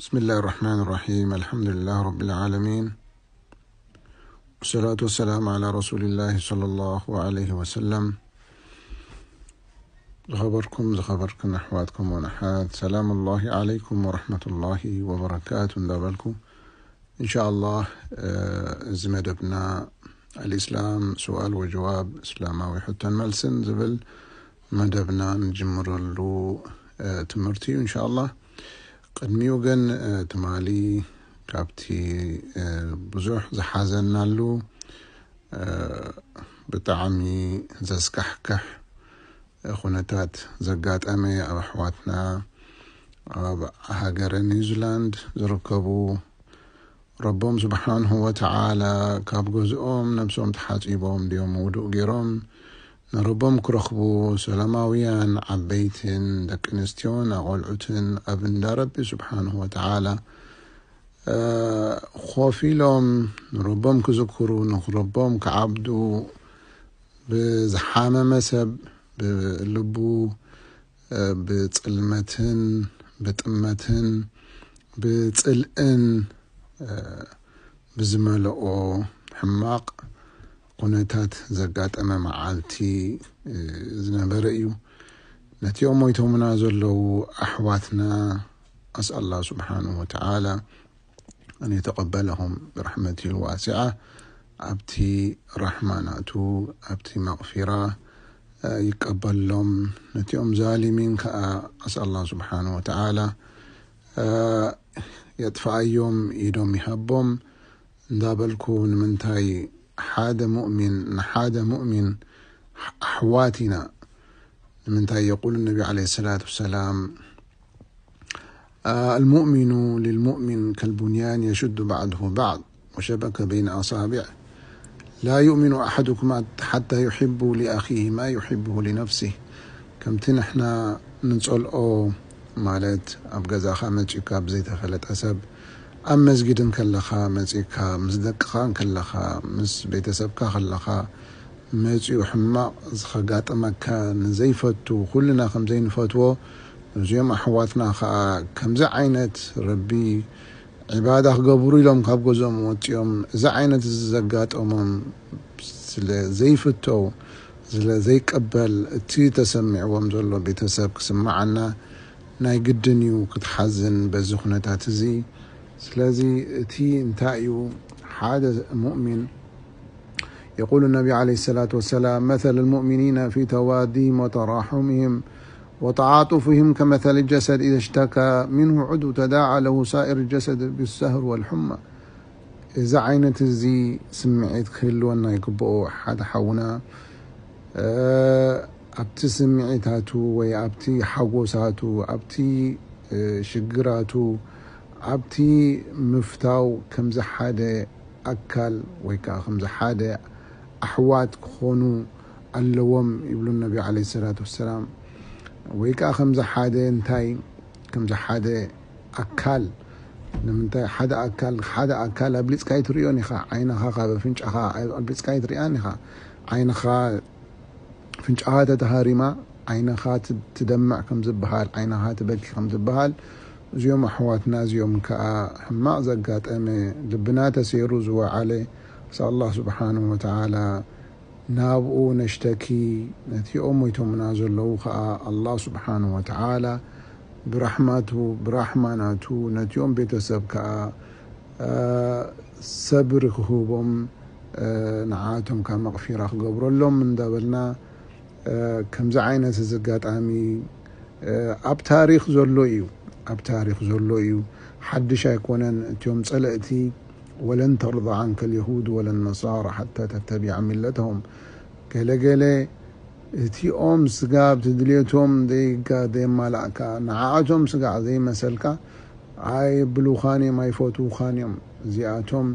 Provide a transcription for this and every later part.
بسم الله الرحمن الرحيم. الحمد لله رب العالمين. والصلاة والسلام على رسول الله صلى الله عليه وسلم. ዝኸበርኩም ዝኸበርክን ኣሕዋትኩም ወንሓት፣ ሰላም ላሂ ዓለይኩም ወረሕመቱላሂ ወበረካቱ እንዳበልኩ፣ እንሻ ኣላህ፣ እ፣ እዚ መደብና ኣልእስላም ስዋል ወጀዋብ፣ እስላማዊ ሕቶን መልስን ዝብል መደብና ንጅምረሉ፣ እ፣ ትምህርቲ እዩ፣ እንሻ ኣላህ። ቅድሚኡ ግን፣ እ፣ ትማሊ ካብቲ፣ እ፣ ብዙሕ ዝሓዘናሉ፣ እ፣ ብጣዕሚ ዘስካሕክሕ ኩነታት ዘጋጠመ፣ ኣብ ኣሕዋትና ኣብ ሃገረ ኒውዚላንድ ዝርከቡ፣ ረቦም ስብሓንሁ ወተዓላ ካብ ገዝኦም ነብሶም ተሓጺቦም ድዮም ውዱእ ገይሮም ንረቦም ክረኽቡ፣ ሰላማውያን ዓበይትን ደቂ ኣንስትዮን ኣቖልዑትን ኣብ እንዳ ረቢ ስብሓንሁ ወተዓላ፣ እ፣ ኾፍ ኢሎም ንረቦም ክዝክሩ፣ ንረቦም ክዓብዱ፣ ብዝሓመመ ሰብ ብልቡ፣ እ፣ ብጽልመትን ብጥመትን ብጽልእን፣ እ፣ ብዝመልኦ ሕማቕ ኩነታት ዘጋጠመ መዓልቲ፣ እ፣ ዝነበረ እዩ። ነቲኦም ሞይቶምና ዘለዉ ኣሕዋትና ኣስኣል ኣላህ ስብሓንሁ ወተዓላ ኣን የተቀበለሁም ብረሕመቲሂ ልዋሲዓ፣ ኣብቲ ራሕማ ናቱ፣ ኣብቲ መቕፊራ፣ እ፣ ይቀበሎም። ነቲኦም ዛሊሚን ከኣ ኣስኣል ኣላህ ስብሓንሁ ወተዓላ፣ እ፣ የጥፍኣዮም፣ ኢዶም ይሃቦም እንዳበልኩ፣ ንምንታይ ሓደ ሙእሚን ንሓደ ሙእሚን ኣሕዋት ኢና? ንምንታይ የቁሉ ነቢ ዓለይሂ ሰላቱ ወሰላም፣ المؤمن للمؤمن كالبنيان يشد بعضه بعض وشبك بين أصابعه لا يؤمن أحدكم حتى يحب لأخيه ما يحب لنفسه. ከምቲ ንሕና ንጸልኦ፣ ማለት ኣብ ገዛኻ መጺእካ ብዘይተፈለጠ ሰብ፣ ኣብ መስጊድ እንከለኻ መጺእካ፣ ምስ ደቅኻ እንከለኻ፣ ምስ ቤተሰብካ ከለኻ፣ መጺኡ ሕማቕ ዝኸጋጥመካ ንዘይፈቱ፣ ኩልና ከም ዘይንፈትዎ፣ ነዚኦም ኣሕዋትና ኸኣ ከምዚ ዓይነት ረቢ ዒባዳ ክገብሩ ኢሎም ካብ ገዝኦም ወጺኦም፣ እዚ ዓይነት እዚ ዘጋጠሞም ስለ ዘይፍተው፣ ስለ ዘይቀበል፣ እቲ ተሰሚዕዎም ዘሎ ቤተሰብ ክስምዓና ናይ ግድን እዩ፣ ክትሓዝን በዚ ኩነታት እዚ። ስለዚ እቲ እንታይ እዩ? ሓደ ሙእሚን يقول النبي عليه الصلاة والسلام: مثل المؤمنين في توادهم وتراحمهم وتعاطفهم كمثل الجسد إذا اشتكى منه عضو تداعى له سائر الجسد بالسهر والحمى. እዚ ዓይነት እዚ ስምዒት ክህልወና ይግብኦ። ሓደ ሓውና፣ እ፣ ኣብቲ ስምዒታቱ ወይ ኣብቲ ሓጎሳቱ፣ ኣብቲ፣ እ፣ ሽግራቱ፣ ኣብቲ ምፍታው ከምዚ ሓደ ኣካል ወይ ከዓ ከምዚ ሓደ ኣሕዋት ክኾኑ ኣለዎም ይብሉ ነቢ ዓለይሂ ሰላቱ ወሰላም። ወይ ከዓ ከምዚ ሓደ እንታይ፣ ከምዚ ሓደ ኣካል፣ ንምንታይ ሓደ ኣካል፣ ሓደ ኣካል ኣብሊጽካ ኣይትርእዮን ኢኻ። ዓይንኻ ካብ ኣፍንጫኻ ኣብሊጽካ ኣይትርእያን ኢኻ። ዓይንኻ፣ ኣፍንጫኻ ተተሃሪማ፣ ዓይንኻ ት-፣ ትደምዕ ከም ዝበሃል፣ ዓይንኻ ትበኪ ከም ዝበሃል፣ እዚኦም ኣሕዋትና እዚኦም ከኣ ሕማቕ ዘጋጠመ፣ ልብና ተሰይሩ ዝወዓለ፣ ኣስኣል ኣላህ ስብሓንሁ ወተዓላ ናብኡ ነሽተኪ። ነቲኦም ሞይቶምና ዘለዉ ከኣ ኣላህ ስብሓንሁ ወተዓላ ብራሕማቱ፣ ብራሕማ ናቱ ነቲኦም ቤተሰብ ከኣ፣ እ፣ ሰብሪ ክህቦም፣ እ፣ ንዓቶም ከኣ መቕፊራ ክገብረሎም እንዳበልና፣ እ፣ ከምዚ ዓይነት እዚ ኣጋጣሚ፣ እ፣ ኣብ ታሪኽ ዘሎ እዩ። ኣብ ታሪኽ ዘሎ እዩ። ሓድሽ ኣይኮነን። እቲኦም ጸለእቲ፣ ولن ترضى عنك اليهود ولا النصارى حتى تتبع ملتهم። ገለ ገለ እቲኦም ስጋብ እቲ ድልየቶም ዘይጋ-፣ ዘየማላእካ፣ ንዓኣቶም ስጋዕ ዘይመሰልካ፣ ኣይብሉኻን እዮም፣ ኣይፈትዉኻን እዮም። እዚኣቶም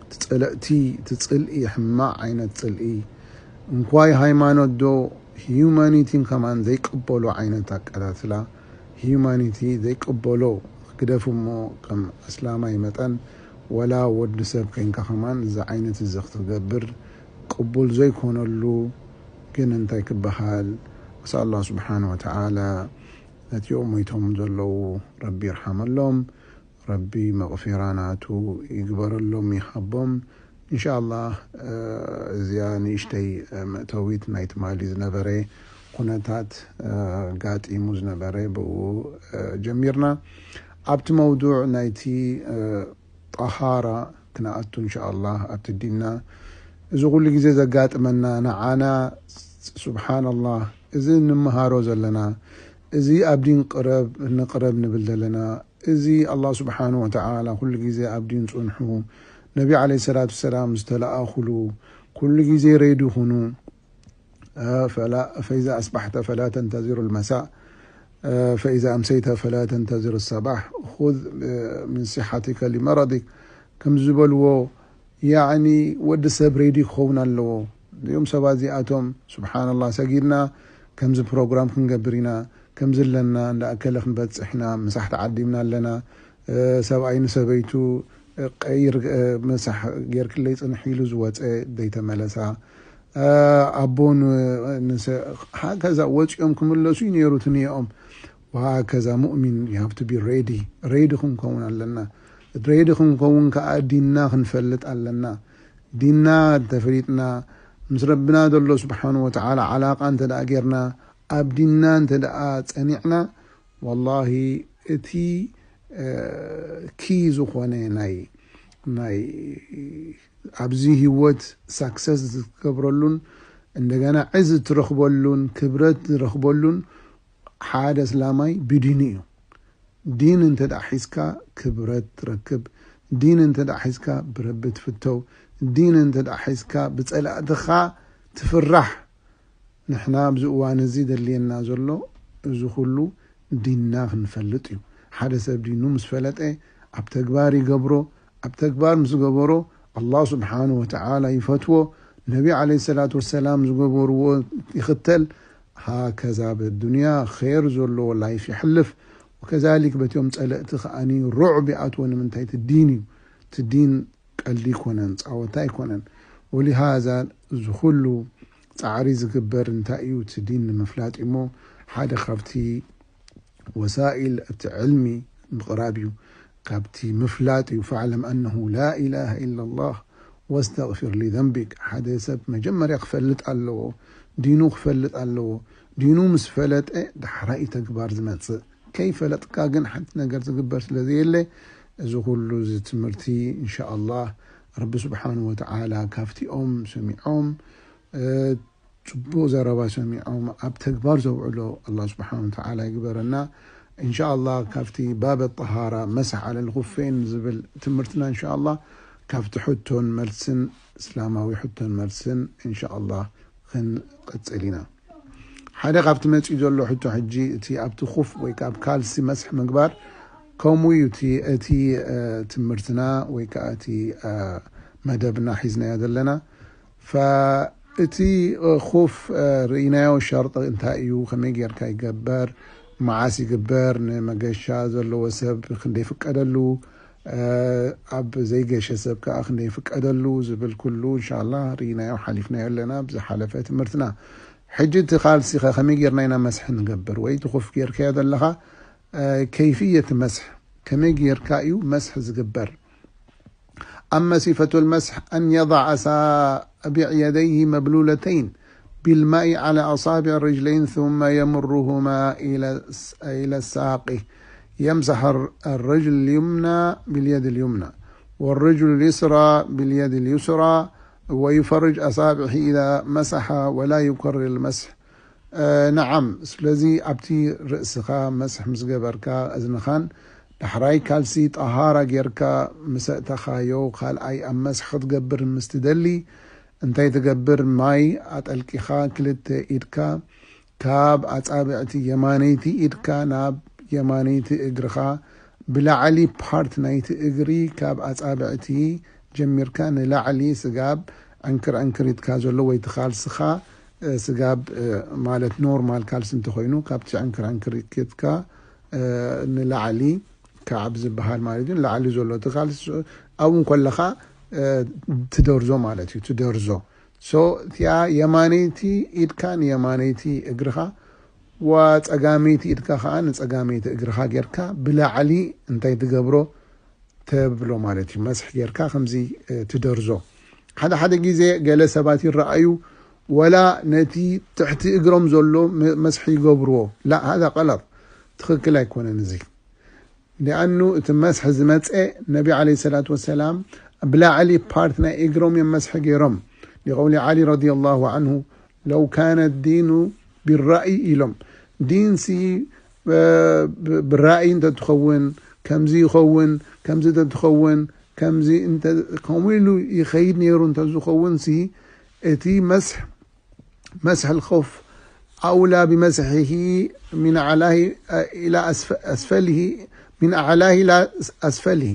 እቲ ጸለእቲ፣ እቲ ጽልኢ፣ ሕማቕ ዓይነት ጽልኢ፣ እንኳይ ሃይማኖት ዶ፣ ሂዩማኒቲን ከማን ዘይቅበሎ ዓይነት ኣቀታትላ፣ ሂዩማኒቲ ዘይቅበሎ፣ ግደፍ እሞ ከም ኣስላማይ መጠን፣ ወላ ወዲ ሰብ ኮይንካ ከማን፣ እዚ ዓይነት እዚ ክትገብር ቅቡል ዘይኮነሉ፣ ግን እንታይ ክበሃል? ኣስኣል ኣላህ ስብሓነ ወተዓላ ነቲኦም ሞይቶም ዘለዉ ረቢ ይርሓመሎም፣ ረቢ መቕፊራ ናቱ ይግበረሎም፣ ይሃቦም። እንሻላህ፣ እ፣ እዚኣ ንእሽተይ፣ እ፣ መእተዊት ናይ ትማሊ ዝነበረ ኩነታት፣ እ፣ ጋጢሙ ዝነበረ ብኡ፣ እ፣ ጀሚርና። ኣብቲ መውዱዕ ናይቲ፣ እ፣ ጠሃራ ክነኣቱ እንሻላህ ኣብቲ ዲንና። እዚ ኩሉ ግዜ ዘጋጥመና ንዓና፣ ሱብሓነላህ፣ እዚ እንመሃሮ ዘለና፣ እዚ ኣብ ዲን ቅረብ፣ ንቅረብ ንብል ዘለና፣ እዚ ኣላህ ስብሓነ ወተዓላ ኩሉ ግዜ ኣብ ዲን ጽንሑ፣ ነቢ ዓለይሂ ሰላቱ ወሰላም ዝተለኣኹሉ፣ ኩሉ ግዜ ሬዲ ኩኑ። ፈላ-፣ ፈኢዛ ኣስባሕተ ፈላ ተንተዚሩ ልመሳእ፣ ፈኢዛ ኣምሰይተ ፈላ ተንተዚሩ ሰባሕ፣ ኹዝ ምን ሲሓቲከ ሊመረዲክ ከም ዝበልዎ፣ ያዕኒ ወዲ ሰብ ሬዲ ክኸውን ኣለዎ። እዚኦም ሰባት እዚኣቶም፣ ስብሓንላህ፣ ሰጊድና ከምዚ ፕሮግራም ክንገብር ኢና፣ ከምዚ ኣለና፣ እንዳ ኣከለ ክንበጽሕ ኢና፣ ምሳሕ ተዓዲምና ኣለና፣ እ፣ ሰብኣይ ንሰበይቱ፣ እ፣ ቀይር፣ እ፣ ምሳሕ ጌርክለይ ጽንሕ ኢሉ ዝወጸ ዘይተመለሳ፣ እ፣ ኣቦ ን-፣ ንሰ-፣ ሃከዛ ወጺኦም ክምለሱ እዩ ነይሩ ትንየኦም። ወሃከዛ ሙእሚን፣ you have to be ready። ሬዲ ክንከውን ኣለና። ሬዲ ክንከውን ከኣ ዲንና ክንፈልጥ ኣለና። ዲንና እንተፈሊጥና፣ ምስ ረብና ዘሎ ስብሓኑ ወተዓላ ዓላቃ እንተ ደኣ ጌርና፣ ኣብ ዲንና እንተ ደኣ ጸኒዕና፣ ወላሂ እቲ፣ እ፣ ኪ ዝኾነ ናይ፣ ናይ ኣብዚ ህይወት ሳክሰስ ዝገብረሉን እንደገና ዕዝ ትረኽበሉን ክብረት ዝረኽበሉን ሓደ እስላማይ ብዲኑ እዩ። ዲን እንተ ደኣ ሒዝካ ክብረት ትረክብ። ዲን እንተ ደኣ ሒዝካ ብረቢ ትፍተው። ዲን እንተ ደኣ ሒዝካ ብጸላእትኻ ትፍራሕ። ንሕና ኣብዚ እዋን እዚ ደልየና ዘሎ እዚ ኩሉ ዲንና ክንፈልጥ እዩ። ሓደ ሰብ ዲኑ ምስ ፈለጠ ኣብ ተግባር ይገብሮ። ኣብ ተግባር ምስ ገበሮ ኣላህ ስብሓንሁ ወተዓላ ይፈትዎ። ነቢ ዓለይሂ ሰላቱ ወሰላም ዝገበርዎ ይኽተል። ሃከዛ በዱንያ ኸይር ዘለዎ ላይፍ የሕልፍ። ወከዛሊክ በቲኦም ጸለእቲ ከኣኒ ሩዕብ ይኣትዎ። ንምንታይ? እቲ ዲን እዩ። እቲ ዲን ቀልዲ ኣይኮነን፣ ጻወታ ኣይኮነን። ወሊሃዛ እዚ ኩሉ ጻዕሪ ዝግበር እንታይ እዩ? እቲ ዲን ንምፍላጥ እዩ እሞ ሓደ ካብቲ ወሳኢል እቲ ዕልሚ ምቕራብ እዩ፣ ካብቲ ምፍላጥ እዩ። ፈዕለም ኣነሁ ላ ኢላሃ ኢላ ላህ ወስተግፊር ሊዘንቢክ። ሓደ ሰብ መጀመርያ ክፈልጥ ኣለዎ፣ ዲኑ ክፈልጥ ኣለዎ። ዲኑ ምስ ፈለጠ ዳሕራይ ተግባር ዝመጽእ። ከይፈለጥካ ግን ሓንቲ ነገር ዝግበር ስለ ዘየለ፣ እዚ ኩሉ እዚ ትምህርቲ እንሻኣላህ ረቢ ስብሓንሁ ወተዓላ ካብቲኦም ሰሚዖም፣ እ፣ ጽቡቕ ዘረባ ሰሚዖም ኣብ ተግባር ዘውዕሎ ኣላህ ስብሓንሁ ወተዓላ ይግበረና። እንሻኣላህ ካብቲ ባበ ጠሃራ መስሕ ዓለል ኹፌን ዝብል ትምህርትና እንሻኣላህ ካብቲ ሕቶን መልስን፣ እስላማዊ ሕቶን መልስን እንሻኣላህ ክንቅጽል ኢና። ሓደ ካብቲ መጺኡ ዘሎ ሕቶ ሕጂ እቲ ኣብቲ ኹፍ ወይ ከኣ ኣብ ካልሲ መስሕ ምግባር ከምኡ እዩ። እቲ፣ እቲ፣ እ፣ ትምህርትና ወይ ከኣ እቲ፣ እ፣ መደብና ሒዝናዮ ዘለና። ፈ-፣ እቲ፣ እ፣ ኹፍ፣ እ፣ ርኢናዮ ሸርጢ እንታይ እዩ፣ ከመይ ጌርካ ይገበር፣ መዓስ ይግበር፣ ንመገሻ ዘለዎ ሰብ ክንደይ ይፍቀደሉ፣ እ፣ ኣብ ዘይገሸ ሰብ ከኣ ክንደይ ይፍቀደሉ ዝብል ኩሉ እንሻላ ርኢናዮ ሓሊፍናዮ ኣለና ብዝሓለፈ ትምህርትና። ሕጂ እቲ ካልሲኸ ከመይ ጌርና ኢና መስሒ ንገብር? ወይ እቲ ኹፍ ጌርካዮ ዘለኻ፣ እ፣ ከይፍየት መስሕ ከመይ ጌርካ እዩ መስሕ ዝግበር? أما صفة المسح أن يضع أصابع يديه مبلولتين بالماء على أصابع الرجلين ثم يمرهما إلى الس-، إلى الساق، يمسح الر-، الرجل اليمنى باليد اليمنى والرجل اليسرى باليد اليسرى ويفرج أصابعه إذا مسح ولا يكرر المسح. እ፣ ነዓም። ስለዚ ኣብቲ ርእስኻ መስሕ ምስ ገበርካ፣ እዝንኻን ዳሕራይ ካልሲ ጠሃራ ጌርካ ምስ ኣእተኻዮ፣ ካልኣይ ኣብ መስሕ ክትገብር ምስ ትደሊ፣ እንታይ ትገብር? ማይ ኣጠልቂኻ ክልተ ኢድካ ካብ ኣጻብዕቲ የማነይቲ ኢድካ ናብ የማነይቲ እግርኻ ብላዕሊ ፓርት ናይቲ እግሪ ካብ ኣጻብዕቲ ጀሚርካ ንላዕሊ ስጋብ ዕንክር ዕንክር ኢድካ ዘሎ ወይ ትኻልስኻ፣ እ፣ ስጋብ፣ እ፣ ማለት ኖርማል ካልሲ እንተኾይኑ ካብቲ ዕንክር ዕንክር ኢድካ፣ እ፣ ንላዕሊ ካብ ዝበሃል ማለት እዩ። ንላዕሊ ዘሎ እቲ ካልሲ ኣብኡ እንከለኻ፣ እ፣ ትደርዞ ማለት እዩ። ትደርዞ። ሶ እቲኣ የማነይቲ ኢድካ ንየማነይቲ እግርኻ ወጸጋመይቲ ኢድካ ኸዓ ንጸጋመይቲ እግርኻ ጌርካ ብላዕሊ እንታይ ትገብሮ ተብሎ ማለት እዩ። መስሕ ጌርካ ከምዚ፣ እ፣ ትደርዞ። ሓደ ሓደ ግዜ ገለ ሰባት ይረኣዩ፣ ወላ ነቲ ትሕቲ እግሮም ዘሎ መ-፣ መስሒ ይገብርዎ። ላ፣ ሃዛ ቀለጥ፣ ትኽክል ኣይኮነን እዚ። ሊኣኑ እቲ መስሒ ዝመጸ ነቢ ዓለይሂ ሰላቱ ወሰላም ብላዕሊ ፓርት ናይ እግሮም እዮም መስሒ ገይሮም። ሊቀውሊ ዓሊ ረዲየላሁ ዓንሁ፣ ለው ካነ ዲኑ ቢራእይ ኢሎም። ዲንሲ፣ እ፣ ብ-፣ ብራእይ እንተትኸውን፣ ከምዚ ይኸውን፣ ከምዚ እንተትኸውን፣ ከምዚ እንተ-፣ ከምኡ ኢሉ ይኸይድ ነይሩ እንተዝኸውን ሲ፣ እቲ መስሕ፣ መስሕ ልኸፍ ኣውላ ብመስሒሂ ሚን ኣዕላሂ ኢላ ኣስፈ-፣ ኣስፈሊሂ፣ ሚን ኣዕላሂ ኢላ ኣስፈሊሂ።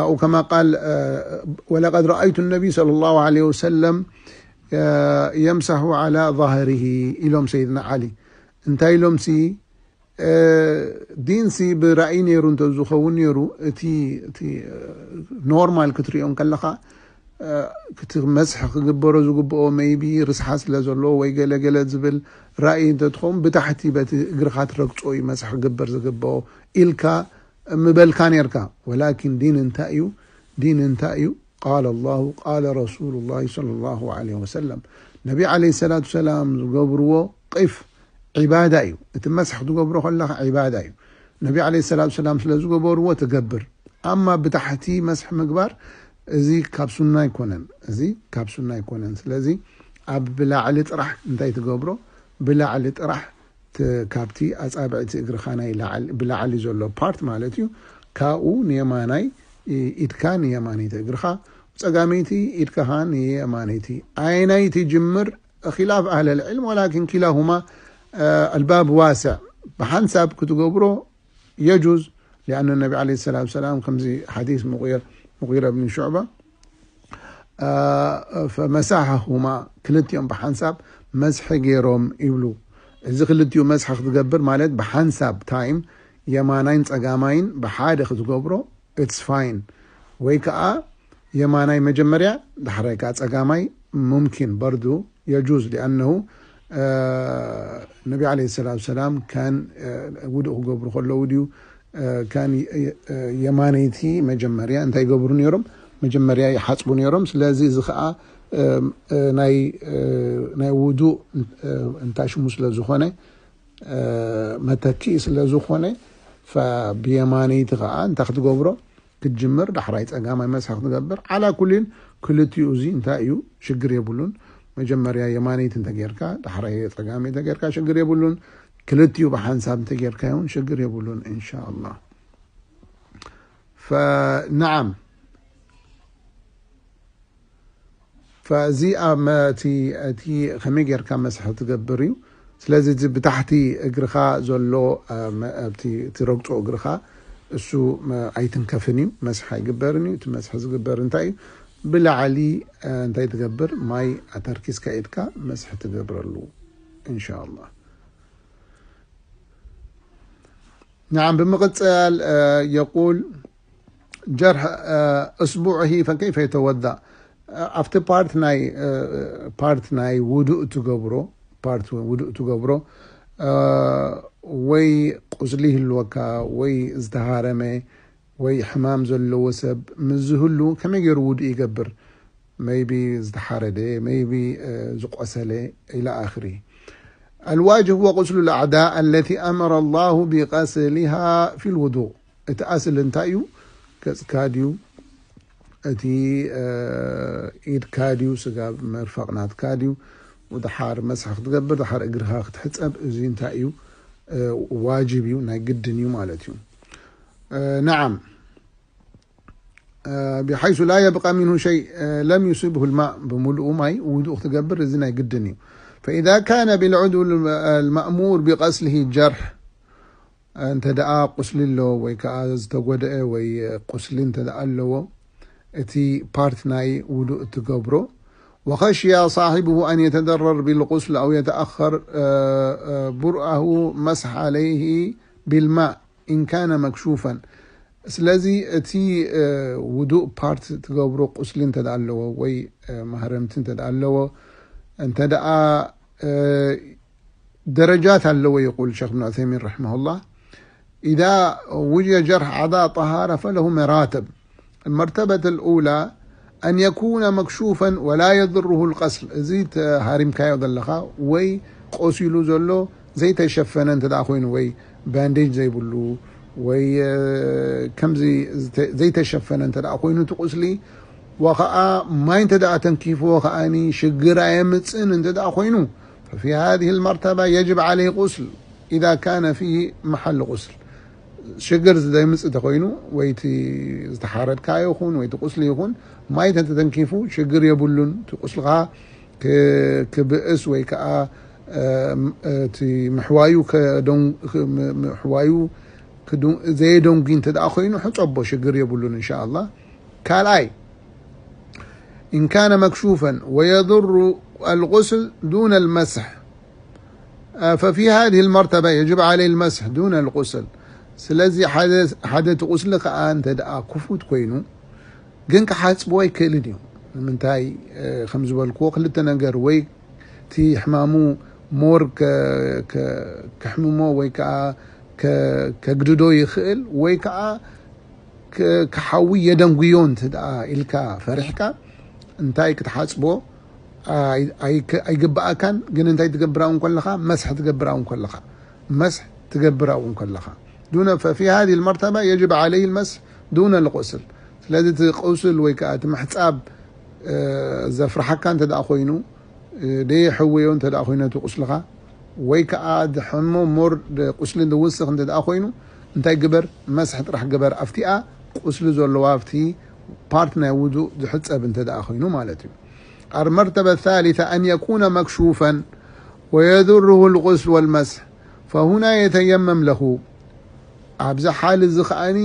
أو كما قال، ولقد رأيت النبي صلى الله عليه وسلم يمسح على ظهره ኢሎም ሰይድና ዓሊ። እንታይ ኢሎም ሲ፣ እ፣ ዲንሲ ብራእይ ነይሩ እንተዝኸውን ነይሩ፣ እቲ፣ እቲ፣ እ፣ ኖርማል ክትሪኦ እንከለኻ፣ እ፣ እቲ መስሕ ክግበሮ ዝግብኦ ሜይቢ ርስሓት ስለ ዘለዎ ወይ ገለ ገለ ዝብል ራእይ እንተትኸውን፣ ብታሕቲ በቲ እግርኻ ትረግጾ እዩ መስሕ ክግበር ዝግብኦ ኢልካ ምበልካ ነርካ። ወላኪን ዲን እንታይ እዩ? ዲን እንታይ እዩ? ቃለ ላሁ ቃለ ረሱሉ ላሂ ሰለላሁ ዐለይሂ ወሰለም። ነቢ ዐለይሂ ሰላቱ ሰላም ዝገብርዎ ቂፍ ዒባዳ እዩ። እቲ መስሕ ክትገብሮ ከለኻ ዒባዳ እዩ። ነቢ ዐለይሂ ሰላቱ ሰላም ስለ ዝገበርዎ ትገብር። ኣማ ብታሕቲ መስሕ ምግባር፣ እዚ ካብ ሱና ኣይኮነን። እዚ ካብ ሱና ኣይኮነን። ስለዚ ኣብ ብላዕሊ ጥራሕ እንታይ ትገብሮ? ብላዕሊ ጥራሕ ት-፣ ካብቲ ኣጻብዕቲ እግርኻ ናይ ላዕሊ፣ ብላዕሊ ዘሎ ፓርት ማለት እዩ። ካብኡ ንየማናይ ኢ-፣ ኢድካ ንየማነይቲ እግርኻ፣ ጸጋመይቲ ኢድካ ኸኣ ንየማነይቲ። ኣየናይ ትጅምር? ኺላፍ ኣህለል ዕልም፣ ወላኪን ኪላሁማ፣ እ፣ ኣልባብ ዋስዕ። ብሓንሳብ ክትገብሮ የጁዝ፣ ሊኣነ ነቢ ዓለይሂ ሰላቱ ሰላም ከምዚ ሓዲስ ሙጊር-፣ ሙጊረ ብን ሹዕባ፣ አ፣ ፈመሳሐሁማ፣ ክልቲኦም ብሓንሳብ መስሒ ገይሮም ይብሉ። እዚ ክልቲኡ መስሒ ክትገብር ማለት ብሓንሳብ ታይም የማናይን ጸጋማይን ብሓደ ክትገብሮ፣ ኢትስ ፋይን። ወይ ከኣ የማናይ መጀመርያ፣ ዳሕራይ ከኣ ጸጋማይ፣ ሙምኪን በርዱ፣ የጁዝ፣ ሊኣነሁ፣ አ፣ ነቢ ዓለይሂ ሰላቱ ሰላም ካን፣ አ፣ ውዱእ ክገብሩ ከለዉ ድዩ፣ እ፣ ካን የ-፣ የ-፣ እ፣ የማነይቲ መጀመርያ እንታይ ይገብሩ ነይሮም? መጀመርያ ይሓጽቡ ነይሮም። ስለዚ እዚ ኸኣ፣ እ፣ እ፣ ናይ፣ እ፣ ናይ ውዱእ፣ እ፣ እንታይ ሽሙ ስለ ዝኾነ፣ እ፣ መተኪኢ ስለ ዝኾነ፣ ፈ-፣ ብየማነይቲ ኸኣ እንታይ ክትገብሮ? ክትጅምር፣ ዳሕራይ ጸጋማይ መስሕ ክትገብር። ዓላ ኩሊን ክልቲኡ እዚ እንታይ እዩ? ሽግር የብሉን። መጀመርያ የማነይቲ እንተጌርካ፣ ዳሕራይ ጸጋመይቲ እንተጌርካ ሽግር የብሉን። ክልቲኡ ብሓንሳብ እንተጌርካዮ እውን ሽግር የብሉን፣ ኢንሻኣላህ። ፈ-፣ ነዓም። ፈዚ ኣብ መ-፣ እቲ፣ እቲ ከመይ ጌርካ መስሒ ትገብር እዩ። ስለዚ እዚ ብታሕቲ እግርኻ ዘሎ፣ እ፣ መ-፣ ኣብቲ ትረግጾ እግርኻ እሱ መ-፣ ኣይትንከፍን እዩ፣ መስሒ ኣይግበርን እዩ። እቲ መስሒ ዝግበር እንታይ እዩ? ብላዕሊ፣ እ፣ እንታይ ትገብር? ማይ ኣተርኪስካ ኢድካ መስሒ ትገብረሉ፣ ኢንሻኣላህ። نعم، ብምቕጻል፣ እ፣ የቁል ጀርሕ፣ እ፣ እስቡዕሂ ፈከይፈ የተወዳእ። እ፣ ኣብቲ ፓርት ናይ፣ እ፣ ፓርት ናይ ውዱእ ትገብሮ፣ ፓርት ውዱእ ትገብሮ፣ እ፣ ወይ ቁስሊ ይህልወካ፣ ወይ ዝተሃረመ፣ ወይ ሕማም ዘለዎ ሰብ ምስ ዝህሉ ከመይ ገይሩ ውዱእ ይገብር? ሜይቢ ዝተሓረደ፣ ሜይቢ፣ እ፣ ዝቆሰለ፣ ኢላ ኣኽሪ። الواجب هو غسل الأعضاء التي أمر الله بغسلها في الوضوء። እቲ ኣስል እንታይ እዩ? ገጽካ ድዩ? እቲ፣ እ፣ ኢድካ ድዩ? ስጋብ መርፈቕ ናትካ ድዩ? ወድሓር መስሕ ክትገብር፣ ድሓር እግርኻ ክትሕጸብ፣ እዚ እንታይ እዩ? እ፣ ዋጅብ እዩ፣ ናይ ግድን እዩ ማለት እዩ። እ፣ ነዓም። እ፣ بحيث لا يبقى منه شيء، እ፣ لم يصبه الماء، ብምሉኡ ማይ ውዱእ ክትገብር፣ እዚ ናይ ግድን እዩ። فإذا كان بالعضو الم-، المأمور بغسله جرح، እንተ ደኣ ቁስሊ ኣለዎ ወይ ከኣ ዝተጎድአ ወይ ቁስሊ እንተ ደኣ ኣለዎ፣ እቲ ፓርት ናይ ውዱእ እትገብሮ፣ وخشي صاحبه أن يتضرر بالغسل أو يتأخر، እ፣ እ፣ برأه مسح عليه بالماء إن كان مكشوفا። ስለዚ እቲ፣ እ፣ ውዱእ ፓርት ትገብሮ ቁስሊ እንተ ደኣ ኣለዎ ወይ፣ እ፣ ማህረምቲ እንተ ደኣ ኣለዎ፣ እንተ ደኣ፣ እ፣ درجات ኣለዎ يقول الشيخ ابن عثيمين رحمه الله. إذا وجد جرح أعضاء طهارة فله مراتب. المرتبة الأولى أن يكون مكشوفا ولا يضره الغسل. እዚ ተሃሪምካዮ ዘለኻ ወይ ቆሲሉ ዘሎ ዘይተሸፈነ እንተ ደኣ ኮይኑ ወይ ባንዴጅ ዘይብሉ ወይ ከምዚ ዘይተሸፈነ እንተ ደኣ ኮይኑ እቲ ቁስሊ ወኸዓ ማይ እንተ ደኣ ተንኪፍዎ ከዓኒ ሽግር ኣየምፅእን እንተ ደኣ ኮይኑ ففي هذه المرتبة يجب عليه غسل إذا كان فيه محل غسل. ሽግር ዘይምፅእ ተኮይኑ ወይ እቲ ዝተሓረድካ ይኹን ወይ እቲ ቁስሊ ይኹን ማይ ተተንኪፉ ሽግር የብሉን። እቲ ቁስልኻ ክብእስ ወይ ከዓ እቲ ምሕዋዩ ምሕዋዩ ዘየደንጉ እንተ ደኣ ኮይኑ ሕፀቦ ሽግር የብሉን እንሻ ኣላ። ካልኣይ إن كان مكشوفا ويضر الغسل دون المسح ففي هذه المرتبة يجب عليه المسح دون الغسل. ስለዚ ሓደ እቲ ቁስሊ ከዓ እንተ ደኣ ክፉት ኮይኑ ግን ክሓፅቦ ኣይክእልን እዩ። ንምንታይ ከም ዝበልክዎ ክልተ ነገር ወይ እቲ ሕማሙ ሞር ከሕምሞ ወይ ከዓ ከግድዶ ይኽእል ወይ ከዓ ክሓዊ የደንጉዮ እንተ ደኣ ኢልካ ፈሪሕካ እንታይ ክትሓፅቦ ኣይግብኣካን። ግን እንታይ ትገብር እውን ከለኻ መስሕ ትገብር እውን ከለኻ መስሕ ትገብር እውን ከለኻ دون ففي هذه المرتبة يجب عليه المسح دون الغسل. ስለዚ እቲ ቁስል ወይ ከዓ እቲ ምሕፃብ ዘፍርሓካ እንተ ደኣ ኮይኑ ደየሕውዮ እንተ ደኣ ኮይኑ እቲ ቁስልኻ ወይ ከዓ ድሕሞ ሞር ቁስሊ ዝውስኽ እንተ ደኣ ኮይኑ እንታይ ግበር? መስሕ ጥራሕ ግበር ኣብቲኣ ቁስሊ ዘለዋ ኣብቲ ፓርት ናይ ውዱእ ዝሕፀብ እንተ ደኣ ኮይኑ ማለት እዩ። المرتبة الثالثة أن يكون مكشوفا ويضره الغسل والمسح فهنا يتيمم له. ኣብዚ ሓል እዚ ከዓኒ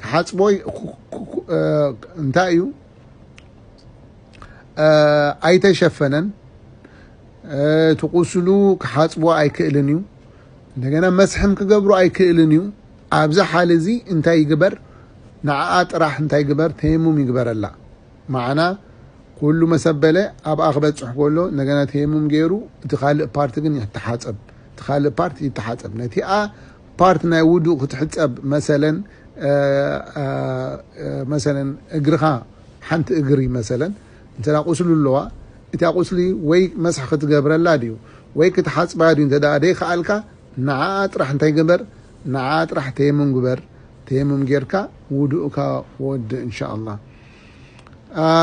ክሓፅቦ እንታይ እዩ? ኣይተሸፈነን። እቲ ቁስሉ ክሓፅቦ ኣይክእልን እዩ። እንደገና መስሕም ክገብሩ ኣይክእልን እዩ። ኣብዚ ሓል እዚ እንታይ ይግበር? ንዓኣ ጥራሕ እንታይ ይግበር? ተየሙም ይግበረላ። ማዕና ኩሉ መሰበለ ኣብኣ ክበፅሕ ከሎ እንደገና ተየሙም ገይሩ እቲ ካልእ ፓርት ግን ይተሓፀብ። እቲ ካልእ ፓርት ይተሓፀብ። ነቲኣ ፓርት ናይ ውዱእ ክትሕፀብ መሰለን መሰለን እግርኻ ሓንቲ እግሪ መሰለን እንተ ቁስሉ ኣለዋ እቲኣ ቁስሊ ወይ መስሕ ክትገብረላ ድዩ ወይ ክትሓፅባ ድዩ እንተ ደኣ ደይከኣልካ ንዓኣ ጥራሕ እንታይ ግበር? ንዓኣ ጥራሕ ተየሙም ግበር። ተየሙም ጌርካ ውዱእካ ወድእ እንሻ ኣላ።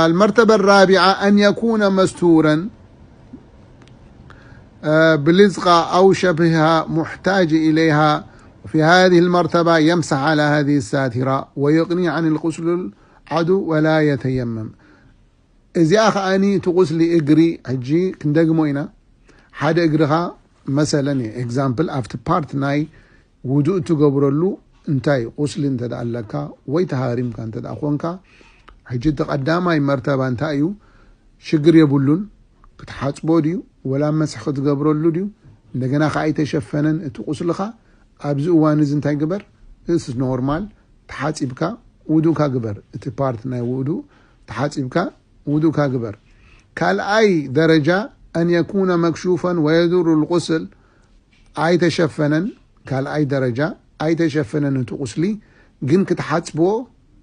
المرتبة الرابعة أن يكون مستورا بلزقة أو شبهها محتاج إليها. وفي هذه المرتبة يمسح على هذه الساترة ويغني عن الغسل العدو ولا يتيمم. እዚኣ ከዓኒ እቲ ቁስሊ እግሪ ሕጂ ክንደግሞ ኢና። ሓደ እግርኻ መሰለን እዩ ኤግዛምፕል ኣብቲ ፓርት ናይ ውዱእ ትገብረሉ እንታይ ቁስሊ እንተ ደኣ ኣለካ ወይ ተሃሪምካ እንተ ደኣ ኮንካ ሕጂ እቲ ቀዳማይ መርተባ እንታይ እዩ? ሽግር የብሉን። ክትሓፅቦ ድዩ ወላ መስሕ ክትገብረሉ ድዩ? እንደገና ከዓ ኣይተሸፈነን እቲ ቁስልኻ። ኣብዚ እዋን እዚ እንታይ ግበር? እስ ኖርማል ተሓፂብካ ውዱእካ ግበር። እቲ ፓርት ናይ ውዱእ ተሓፂብካ ውዱእካ ግበር። ካልኣይ ደረጃ أن يكون مكشوفا ويضر الغسل ኣይተሸፈነን። ካልኣይ ደረጃ ኣይተሸፈነን እቲ ቁስሊ ግን ክትሓፅቦ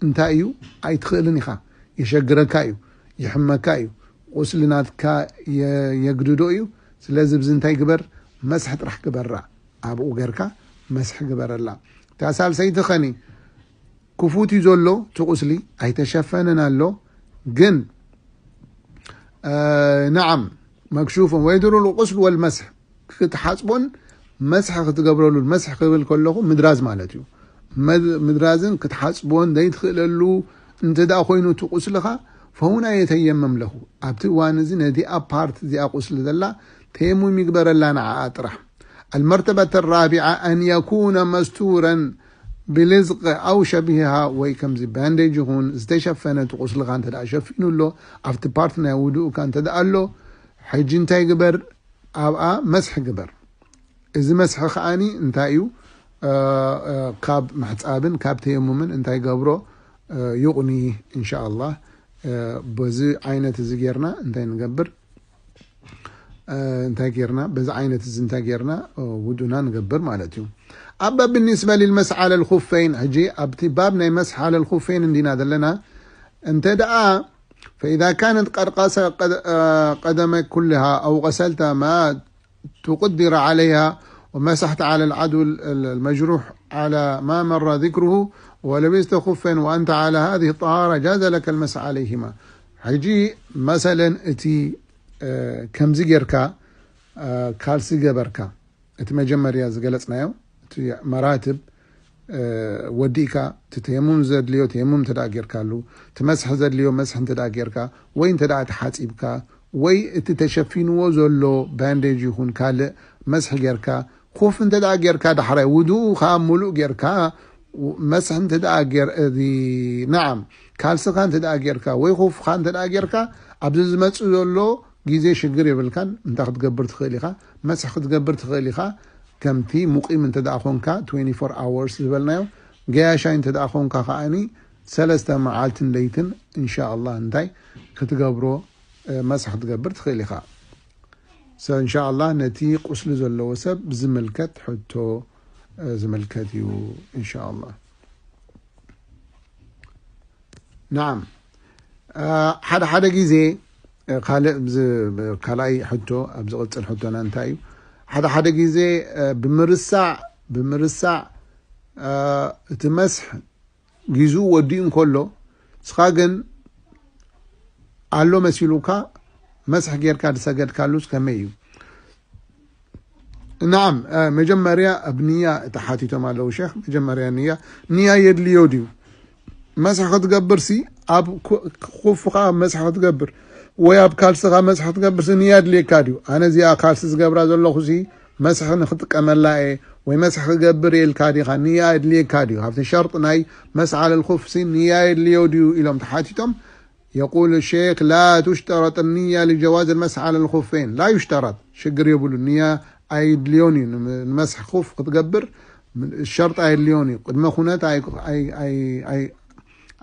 እንታይ እዩ ኣይትኽእልን ኢኻ። የሸግረካ እዩ፣ ይሕመካ እዩ፣ ቁስሊ ናትካ የግድዶ እዩ። ስለዚ ብዚ እንታይ ግበር? መስሕ ጥራሕ ግበራ። ኣብኡ ገርካ መስሕ ግበረላ። እታ ሳልሰይቲ ኸኒ ክፉት እዩ ዘሎ እቲ ቁስሊ ኣይተሸፈነን ኣሎ ግን نعم مكشوف ويضر الغسل والمسح ክትሓፅቦን መስሕ ክትገብረሉን መስሕ ክብል ከለኹ ምድራዝ ማለት እዩ። ምድራዝን ክትሓፅቦን ዘይትኽእለሉ እንተ ደኣ ኮይኑ እቲ ቁስልኻ فهنا يتيمم له ኣብቲ እዋን እዚ ነዚኣ ፓርት እዚኣ ቁስሊ ዘላ ተየሙም ይግበረላ ንዓኣ ጥራሕ። المرتبة الرابعة أن يكون مستورا بلزق أو شبهها ወይ ከምዚ ባንዴጅ ይኹን ዝተሸፈነ እቲ ቁስልኻ እንተ ደኣ ሸፊኑ ኣሎ ኣብቲ ፓርት ናይ ውዱእካ እንተ ደኣ ኣሎ ሕጂ እንታይ ግበር? ኣብኣ መስሒ ግበር። እዚ መስሒ ከዓኒ እንታይ እዩ? ካብ ምሕፃብን ካብ ተየሙምን እንታይ ገብሮ ይቑኒ እንሻ ኣላህ። በዚ ዓይነት እዚ ጌርና እንታይ ንገብር? እንታይ ጌርና፣ በዚ ዓይነት እዚ እንታይ ጌርና ውዱእና ንገብር ማለት እዩ። ኣባ ብኒስበ ሊልመስሕ ዓለ ልኹፈይን፣ ሕጂ ኣብቲ ባብ ናይ መስሕ ዓለ ልኹፈይን እንዲና ዘለና። እንተ ደኣ فإذا كانت قد قدمك كلها أو غسلت ما تقدر عليها ومسحت على العضو المجروح على ما مر ذكره ولبست خفا وأنت على هذه الطهارة جاز لك المسح عليهما. ሕጂ መሰለን እቲ ከምዚ ጌርካ ካልሲ ገበርካ፣ እቲ መጀመርያ ዝገለጽናዮ እቲ መራትብ ወዲእካ፣ እቲ ተየሙም ዘድልዮ ተየሙም እንተ ደኣ ጌርካሉ፣ እቲ መስሒ ዘድልዮ መስሒ እንተ ደኣ ጌርካ፣ ወይ እንተ ደኣ ተሓጺብካ፣ ወይ እቲ ተሸፊንዎ ዘሎ ባንዴጅ ይኹን ካልእ መስሒ ጌርካ፣ ኩፍ እንተ ደኣ ጌርካ፣ ዳሕራይ ውዱኡ ከኣ ምሉእ ጌርካ፣ መስሒ እንተ ደኣ ጌር-፣ እዚ፣ ነዓም፣ ካልስኻ እንተ ደኣ ጌርካ፣ ወይ ኩፍኻ እንተ ደኣ ጌርካ፣ ኣብዚ ዝመጽእ ዘሎ ግዜ ሽግር የብልካን። እንታይ ክትገብር ትኽእል ኢኻ? መስሕ ክትገብር ትኽእል ኢኻ። ከምቲ ሙቂም እንተ ደኣ ኾንካ፣ ትዌንቲ ፎር ኣወርስ ዝበልናዮ፣ ገያሻይ እንተ ደኣ ኾንካ ከኣኒ፣ ሰለስተ መዓልትን ለይትን፣ እንሻ ኣላህ፣ እንታይ ክትገብሮ፣ እ፣ መስሕ ክትገብር ትኽእል ኢኻ። ሰ-፣ እንሻ ኣላህ፣ ነቲ ቁስሊ ዘለዎ ሰብ ዝምልከት ሕቶ፣ እ፣ ዝምልከት እዩ፣ እንሻ ኣላህ። ናዓም። እ፣ ሓደ ሓደ ግዜ፣ እ፣ ካልእ ብዝ-፣ ካልኣይ ሕቶ፣ ኣብ ዝቕጽል ሕቶና እንታይ እዩ? ሓደ ሓደ ግዜ፣ እ፣ ብምርሳዕ፣ ብምርሳዕ፣ እ፣ እቲ መስሕ ጊዙ ወዲኡ እንከሎ፣ ንስኻ ግን ኣሎ መሲሉካ፣ መስሕ ጌርካ ዝሰገድካሉስ ከመይ እዩ? ናዓም፣ እ፣ መጀመርያ ኣብ ንያ ተሓቲቶም ኣለዉ ሸኽ። መጀመርያ ንያ፣ ንያ የድልዮ ድዩ? መስሕ ክትገብርሲ፣ ኣብ ኩ-፣ ኩፍኻ መስሕ ክትገብር ወይ ኣብ ካልስኻ መስሕ ክትገብርሲ ንያ የድልየካ ድዩ? ኣነ እዚኣ ካልሲ ዝገብራ ዘለኹሲ መስሕ ንክጥቀመላ እየ ወይ መስሕ ክገብር እየ ኢልካ ዲኻ? ንያ የድልየካ ድዩ? ካብቲ ሸርጥ ናይ መስሕ ዓለል ኩፍሲ ንያ የድልዮ ድዩ ኢሎም ተሓቲቶም። يقول الشيخ: لا تشترط النية لجواز المسح على الخفين. لا يشترط. ሽግር የብሉ። ንያ ኣይድልዮን እዩ። ንመ-፣ ንመስሕ ኩፍ ክትገብር ሸርጥ ኣይድልዮን እዩ። ቅድመ ኩነት ኣይ-፣ ኣይ-፣ ኣይ-፣ ኣይ-፣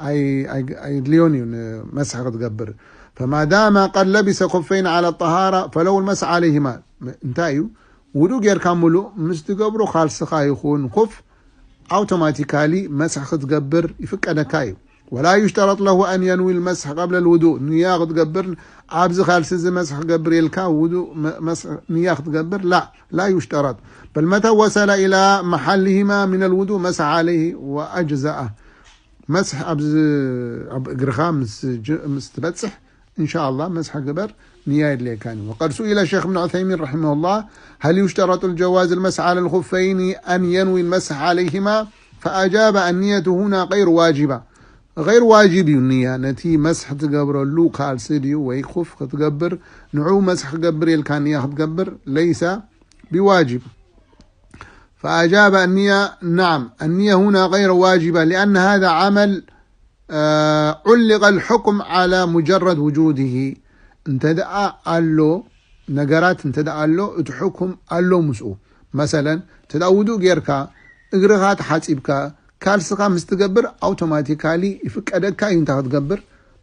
ኣይ-፣ ኣይ-፣ ኣይድልዮን እዩ ንመስሕ ክትገብር። فما دام قد لبس خفين على الطهارة فله المسح عليهما. እንታይ እዩ? ውዱእ ጌርካ ምሉእ ምስ ትገብሮ ካልስኻ ይኹን ኩፍ ኣውቶማቲካሊ መስሕ ክትገብር ይፍቀደካ እዩ። ولا يشترط له أن ينوي المسح قبل الوضوء. ንያ ክትገብር፣ ኣብዚ ካልሲ እዚ መስሕ ክገብር ኢልካ ውዱእ መ-፣ መስሕ ንያ ክትገብር፣ لا، لا يشترط. بل متى وصل إلى محلهما من الوضوء مسح عليه وأجزأه. መስሕ ኣብዚ ኣብ እግርኻ ምስ ጅ-፣ ምስ ትበጽሕ፣ እንሻ ኣላህ መስሕ ግበር፣ ንያ የድልየካን እዩ። وقد سئل الشيخ ابن عثيمين رحمه الله: هل يشترط الجواز المسح على الخفين أن ينوي المسح عليهما؟ فأجاب: النية هنا غير واجبة. غير واجب እዩ ንያ፣ ነቲ መስሕ ትገብረሉ ካልሲ ድዩ ወይ ኩፍ ክትገብር፣ ንዑ መስሕ ክገብር ኢልካ ንያ ክትገብር፣ ليس بواجب. فأجاب: النية، نعم، النية هنا غير واجبة، لأن هذا عمل، آه، علق الحكم على مجرد وجوده. እንተ ደኣ ኣሎ ነገራት፣ እንተ ደኣ ኣሎ፣ እቲ ሕኩም ኣሎ ምስኡ። መሰለን፣ እንተ ደኣ ውዱእ ጌርካ፣ እግርኻ ተሓጺብካ፣ ካልስኻ ምስ ትገብር፣ ኣውቶማቲካሊ ይፍቀደካ እዩ እንታይ ክትገብር፣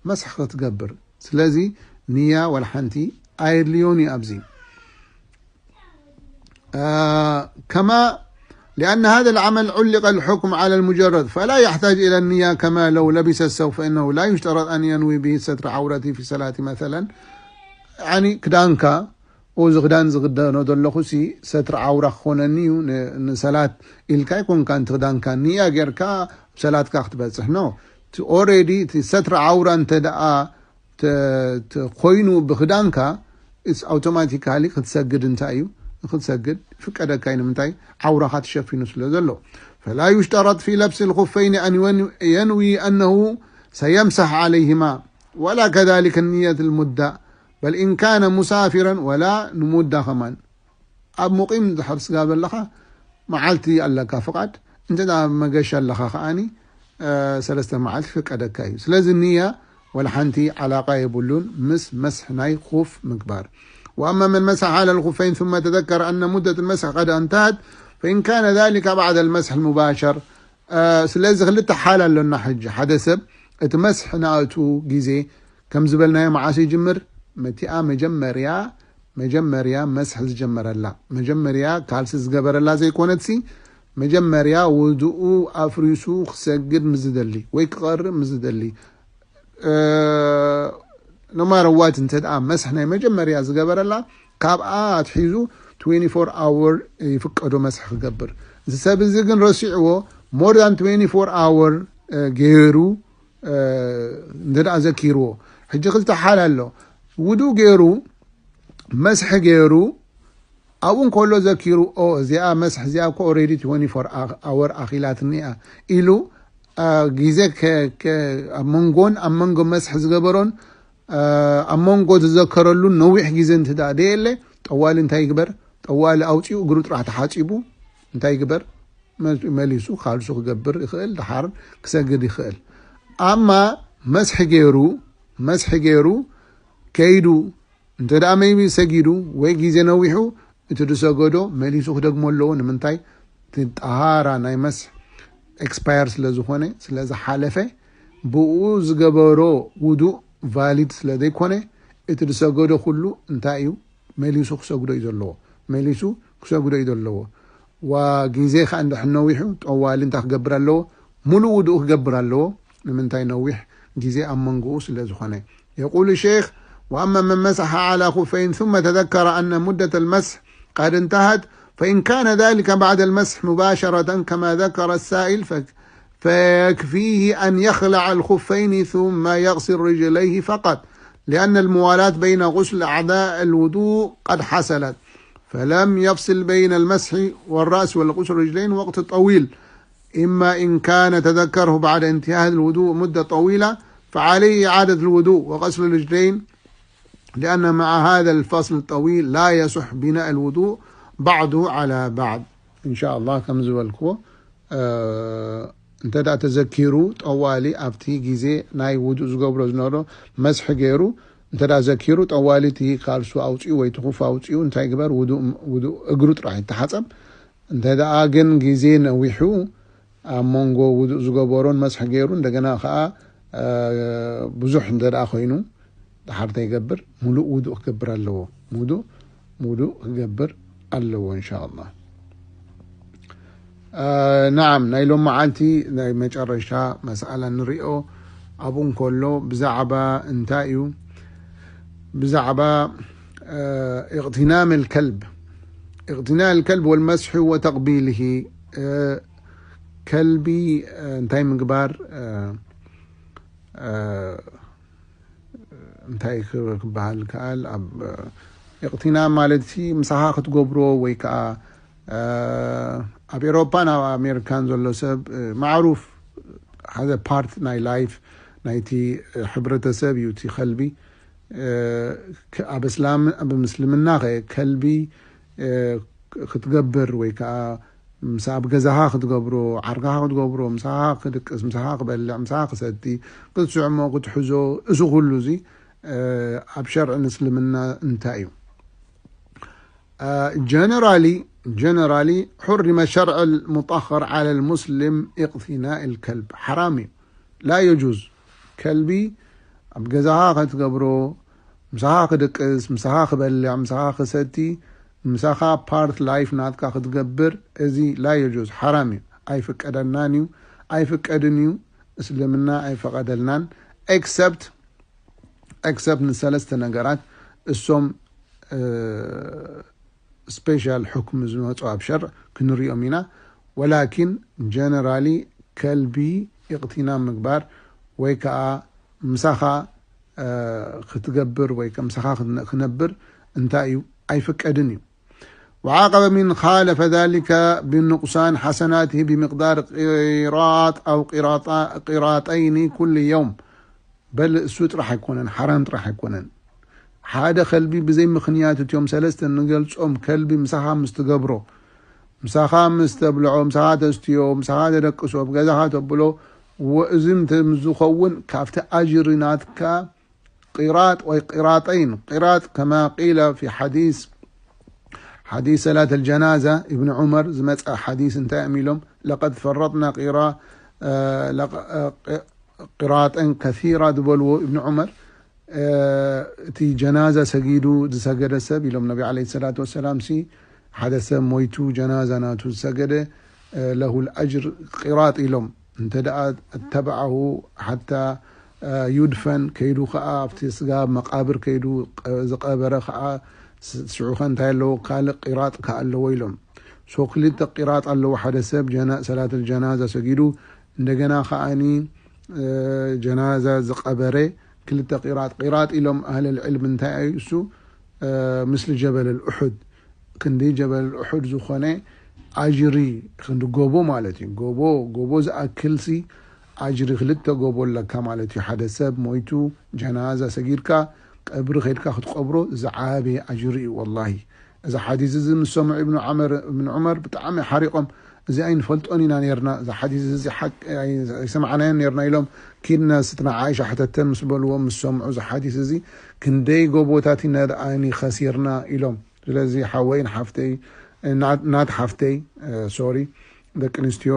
መስሕ ክትገብር። ስለዚ፣ ንያ ወላ ሓንቲ ኣየድልዮን እዩ ኣብዚ። آه، كما لأن هذا العمل علق الحكم على المجرد، فلا يحتاج إلى النية كما لو لبس الثوب، فإنه لا يشترط أن ينوي به ستر عورته في الصلاة مثلا. يعني ክዳንካ፣ ኦ፣ እዚ ክዳን ዝኽደኖ ዘለኹሲ ሰትሪ ዓውራ ክኾነኒ እዩ፣ ን-፣ ንሰላት ኢልካ ኣይኮንካ፣ እቲ ክዳንካ ንያ ጌርካ ሰላትካ ክትበጽሕ። ኖ፣ እቲ ኦሬዲ፣ እቲ ሰትሪ ዓውራ እንተ ደኣ ተ-፣ ተ-፣ ኮይኑ ብክዳንካ፣ it's ኣውቶማቲካሊ ክትሰግድ እንታይ እዩ? ክትሰግድ ይፍቀደካ እዩ። ንምንታይ? ዓውራኻ ተሸፊኑ ስለ ዘሎ። فلا يشترط في لبس الخفين أن ين-، ينوي أنه سيمسح عليهما، ولا كذلك النية المدة، بل إن كان مسافرا، ولا ንሙዳ ከማን። ኣብ ሙቂም ድሕር ስጋብ ኣለኻ መዓልቲ ኣለካ ፍቓድ፣ እንተ ደኣ መገሻ ኣለኻ ከኣኒ፣ እ፣ ሰለስተ መዓልቲ ፍቀደካ እዩ። ስለዚ ንያ ወላ ሓንቲ ዓላቃ የብሉን ምስ መስሕ ናይ ኹፍ ምግባር። وأما من مسح على الخفين ثم تذكر أن مدة المسح قد انتهت، فإن كان ذلك بعد المسح المباشر، እ፣ ስለዚ ክልተ ሓል ኣሎና ሕጂ። ሓደ ሰብ እቲ መስሕ ንኣቱ ግዜ ከም ዝበልናዮ መዓስ ይጅምር? መቲኣ መጀመርያ መጀመርያ መስሕ ዝጀመረላ፣ መጀመርያ ካልሲ ዝገበረላ ዘይኮነትሲ፣ መጀመርያ ውዱኡ ኣፍሪሱ ክሰግድ ምስ ዝደሊ ወይ ክቐርእ ምስ ዝደሊ፣ ኖማረዋት እንተ ደኣ መስሕ ናይ መጀመርያ ዝገበረላ፣ ካብኣ ኣትሒዙ ትዌንቲ ፎር ኣወር ይፍቀዶ መስሕ ክገብር። እዚ ሰብ እዚ ግን ረሲዕዎ፣ ሞር ዳን ትዌንቲ ፎር ኣወር ገይሩ እንተ ደኣ ዘኪርዎ። ሕጂ ክልተ ሓል ኣሎ። ውዱእ ገይሩ፣ መስሒ ገይሩ፣ ኣብኡ እንከሎ ዘኪሩ፣ ኦ፣ እዚኣ መስሒ እዚኣ እኮ ኦልሬዲ ትዌንቲ ፎር ኣወር ኣኺላትኒ እያ ኢሉ፣ ግዜ ኣብ መንጎን ኣብ መንጎ መስሒ ዝገበሮን ኣብ መንጎ ዝዘከረሉን ነዊሕ ግዜ እንተ ደኣ ደየለ፣ ጠዋሊ እንታይ ይግበር? ጠዋሊ ኣውፂኡ እግሩ ጥራሕ ተሓፂቡ እንታይ ይግበር? መሊሱ ካልሱ ክገብር ይኽእል፣ ደሓር ክሰግድ ይኽእል። ኣማ መስሒ ገይሩ፣ መስሒ ገይሩ ከይዱ እንተ ደኣ መይቢ ሰጊዱ ወይ ግዜ ነዊሑ፣ እቲ ዝሰገዶ መሊሱ ክደግሞ ኣለዎ። ንምንታይ? እቲ ጠሃራ ናይ መስሕ ኤክስፓየር ስለ ዝኾነ፣ ስለ ዝሓለፈ፣ ብኡ ዝገበሮ ውዱእ ቫሊድ ስለ ዘይኮነ፣ እቲ ዝሰገዶ ኩሉ እንታይ እዩ? መሊሱ ክሰግዶ እዩ ዘለዎ። መሊሱ ክሰግዶ እዩ ዘለዎ። ዋ፣ ግዜ ከኣ እንድሕር ነዊሑ፣ ጠዋሊ እንታይ ክገብር ኣለዎ? ሙሉእ ውዱእ ክገብር ኣለዎ። ንምንታይ? ነዊሕ ግዜ ኣብ መንጎኡ ስለ ዝኾነ። يقول الشيخ: وأما من مسح على خفين ثم تذكر أن مدة المسح قد انتهت، فإن كان ذلك بعد المسح مباشرة كما ذكر السائل، ف-، فيكفيه أن يخلع الخفين ثم يغسل رجليه فقط، لأن الموالاة بين غسل أعضاء الوضوء قد حصلت، فلم يفصل بين المسح والرأس والغسل الرجلين وقت طويل، إما إن كان تذكره بعد انتهاء الوضوء مدة طويلة، فعليه إعادة الوضوء وغسل الرجلين، لأن مع هذا الفصل الطويل لا يصح بناء الوضوء بعضه على بعض. إن شاء الله، ከም ዝበልክዎ፣ እ፣ እንተ ደኣ ተዘኪሩ፣ ጠዋሊ ኣብቲ ግዜ ናይ ውዱእ ዝገብሮ ዝነበሮ መስሒ ገይሩ፣ እንተ ደኣ ዘኪሩ፣ ጠዋሊ እቲ ካልሱ ኣውፂኡ ወይ እቲ ኹፍ ኣውፂኡ እንታይ ግበር? ውዱእ፣ ውዱእ እግሩ ጥራሕ ይተሓፀብ። እንተ ደኣ ግን ግዜ ነዊሑ፣ ኣብ መንጎ ውዱእ ዝገበሮን መስሒ ገይሩ፣ እንደገና ኸዓ፣ እ፣ ብዙሕ እንተ ደኣ ኮይኑ፣ ደሓር እንታይ ይገብር? ሙሉእ ውዱእ ክገብር ኣለዎ። ሙሉእ፣ ሙሉእ ክገብር ኣለዎ፣ እንሻኣላህ። እ፣ ነዓም፣ ናይ ሎም መዓልቲ ናይ መጨረሻ መስኣላ ንሪኦ። ኣብኡ እንከሎ ብዛዕባ እንታይ እዩ? ብዛዕባ፣ እ፣ اغتنام الكلب، اغتنام الكلب والمسح وتقبيله። እ፣ ከልቢ፣ እ፣ እንታይ ምግባር፣ እ፣ እ፣ እንታይ ክበሃል ከኣል፣ ኣብ፣ እ፣ ኢቕቲና ማለት ሲ ምሳኻ ክትገብሮ ወይ ከኣ፣ እ፣ ኣብ ኤሮፓን ኣብ ኣሜሪካን ዘሎ ሰብ፣ እ፣ ማዕሩፍ ሓደ ፓርት ናይ ላይፍ ናይቲ፣ እ፣ ሕብረተሰብ እዩ እቲ ከልቢ። እ፣ ክ-፣ ኣብ እስላም-፣ ኣብ ምስልምና ኸ ከልቢ፣ እ፣ ክ-፣ ክትገብር ወይ ከኣ ምስ ኣብ ገዛኻ ክትገብሮ፣ ዓርካኻ ክትገብሮ፣ ምሳኻ ክድቅስ፣ ምሳኻ ክበልዕ፣ ምሳኻ ክሰቲ፣ ክትስዕሞ፣ ክትሕዞ፣ እዚ ኩሉ እዚ፣ እ፣ ኣብ ሸርዒ እስልምና እንታይ እዩ? እ፣ ጀነራሊ፣ ጀነራሊ حرم شرعا مطهرا على المسلم اقتناء الكلب። ሓራም እዩ። لا يجوز። ከልቢ ኣብ ገዛኻ ክትገብሮ፣ ምሳኻ ክድቅስ፣ ምሳኻ ክበልዕ፣ ምሳኻ ክሰቲ፣ ምሳኻ ፓርት ላይፍ ናትካ ክትገብር፣ እዚ لا يجوز፣ ሓራም እዩ። ኣይፍቀደናን እዩ፣ ኣይፍቀድን እዩ። እስልምና ኣይፈቐደልናን። ኤክሰፕት፣ ኤክሰፕት ንሰለስተ ነገራት፣ እሶም፣ እ፣ ስፔሻል ሕክም ዝመፁ ኣብ ሸርዕ ክንሪኦም ኢና። ወላኪን ጀነራሊ ከልቢ ኢቕቲና ምግባር ወይ ከዓ ምሳኻ፣ እ፣ ክትገብር ወይ ከ-፣ ምሳኻ ክትነ-፣ ክነብር እንታይ እዩ? ኣይፍቀድን እዩ። وعاقب من خالف ذلك بنقصان حسناته بمقدار قيراط أو قيراط-، قيراطين كل يوم. በል እሱ ጥራሕ ኣይኮነን፣ ሓራም ጥራሕ ኣይኮነን። ሓደ ከልቢ ብዘይ ምኽንያት እቲኦም ሰለስተ ንገልጾም ከልቢ ምሳኻ ምስ ትገብሮ፣ ምሳኻ ምስ ተብልዖ፣ ምሳኻ ተስትዮ፣ ምሳኻ ተደቅሶ፣ ኣብ ገዛኻ ተብሎ፣ ወ-፣ እዚ እንተ ምስ ዝኸውን ካብቲ ኣጅሪ ናትካ ቂራጥ ወይ ቂራጠይን፣ ቂራጥ ከማ ቂለ ፊ ሓዲስ፣ ሓዲስ ሰላት ኣልጀናዛ ኢብን ዑመር ዝመጸ ሓዲስ እንታይ እዮም ኢሎም? ለቀድ ፈረጥና ቂራ-፣ እ፣ ለቀ-፣ እ፣ ቂ-፣ ቂራጠን ከሲራ ዝበልዎ ኢብን ዑመር፣ እቲ ጀናዛ ሰጊዱ ዝሰገደ ሰብ ኢሎም ነቢ ዓለይሂ ሰላቱ ወሰላም ሲ ሓደ ሰብ ሞይቱ ጀናዛ ናቱ ዝሰገደ ለሁል ኣጅር ቂራጥ ኢሎም። እንተ ደኣ እተበዐሁ ሓታ ዩድፈን ከይዱ ከኣ ኣብቲ ስጋ መቃብር ከይዱ ዝቀበረ ከኣ ሽዑኸ እንታይ ኣለዎ? ካልእ ቂራጥ ከኣ ኣለዎ ኢሎም። ሶ ክልተ ቂራጥ ኣለዎ ሓደ ሰብ ሰላት ጀናዛ ሰጊዱ እንደገና ከኣኒ ጀናዛ ዝቀበረ ክልተ ቂራጥ። ቂራጥ ኢሎም ኣህለል ዕልም እንታይ እዩ እሱ? ምስሊ ጀበለል ኡሑድ ክንዲ ጀበለል ኡሑድ ዝኾነ ኣጅሪ ክንዲ ጎቦ ማለት እዩ። ጎቦ ጎቦ ዝኣክል ሲ ኣጅሪ ክልተ ጎቦ ኣለካ ማለት እዩ። ሓደ ሰብ ሞይቱ ጀናዛ ሰጊድካ ቀብሪ ከይድካ ክትቀብሮ ዝዓበየ ኣጅሪ እዩ። ወላሂ እዚ ሓዲስ እዚ ምስ ሰምዑ እብኑ ዓመር እብን ዑመር ብጣዕሚ ሓሪቆም እዚ ኣይንፈልጦን ኢና ነርና፣ እዚ ሓዲስ እዚ ሓቂ ኣይሰማዕናዮን ነርና ኢሎም ኪድና ስትና ዓይሻ ሕተተን ምስ በልዎም ምስ ሰምዑ እዚ ሓዲስ እዚ ክንደይ ጎቦታት ኢና ደኣኒ ከሲርና ኢሎም። ስለዚ ሓወይን ሓፍተይ ናት ሓፍተይ ሶሪ ደቂ ኣንስትዮ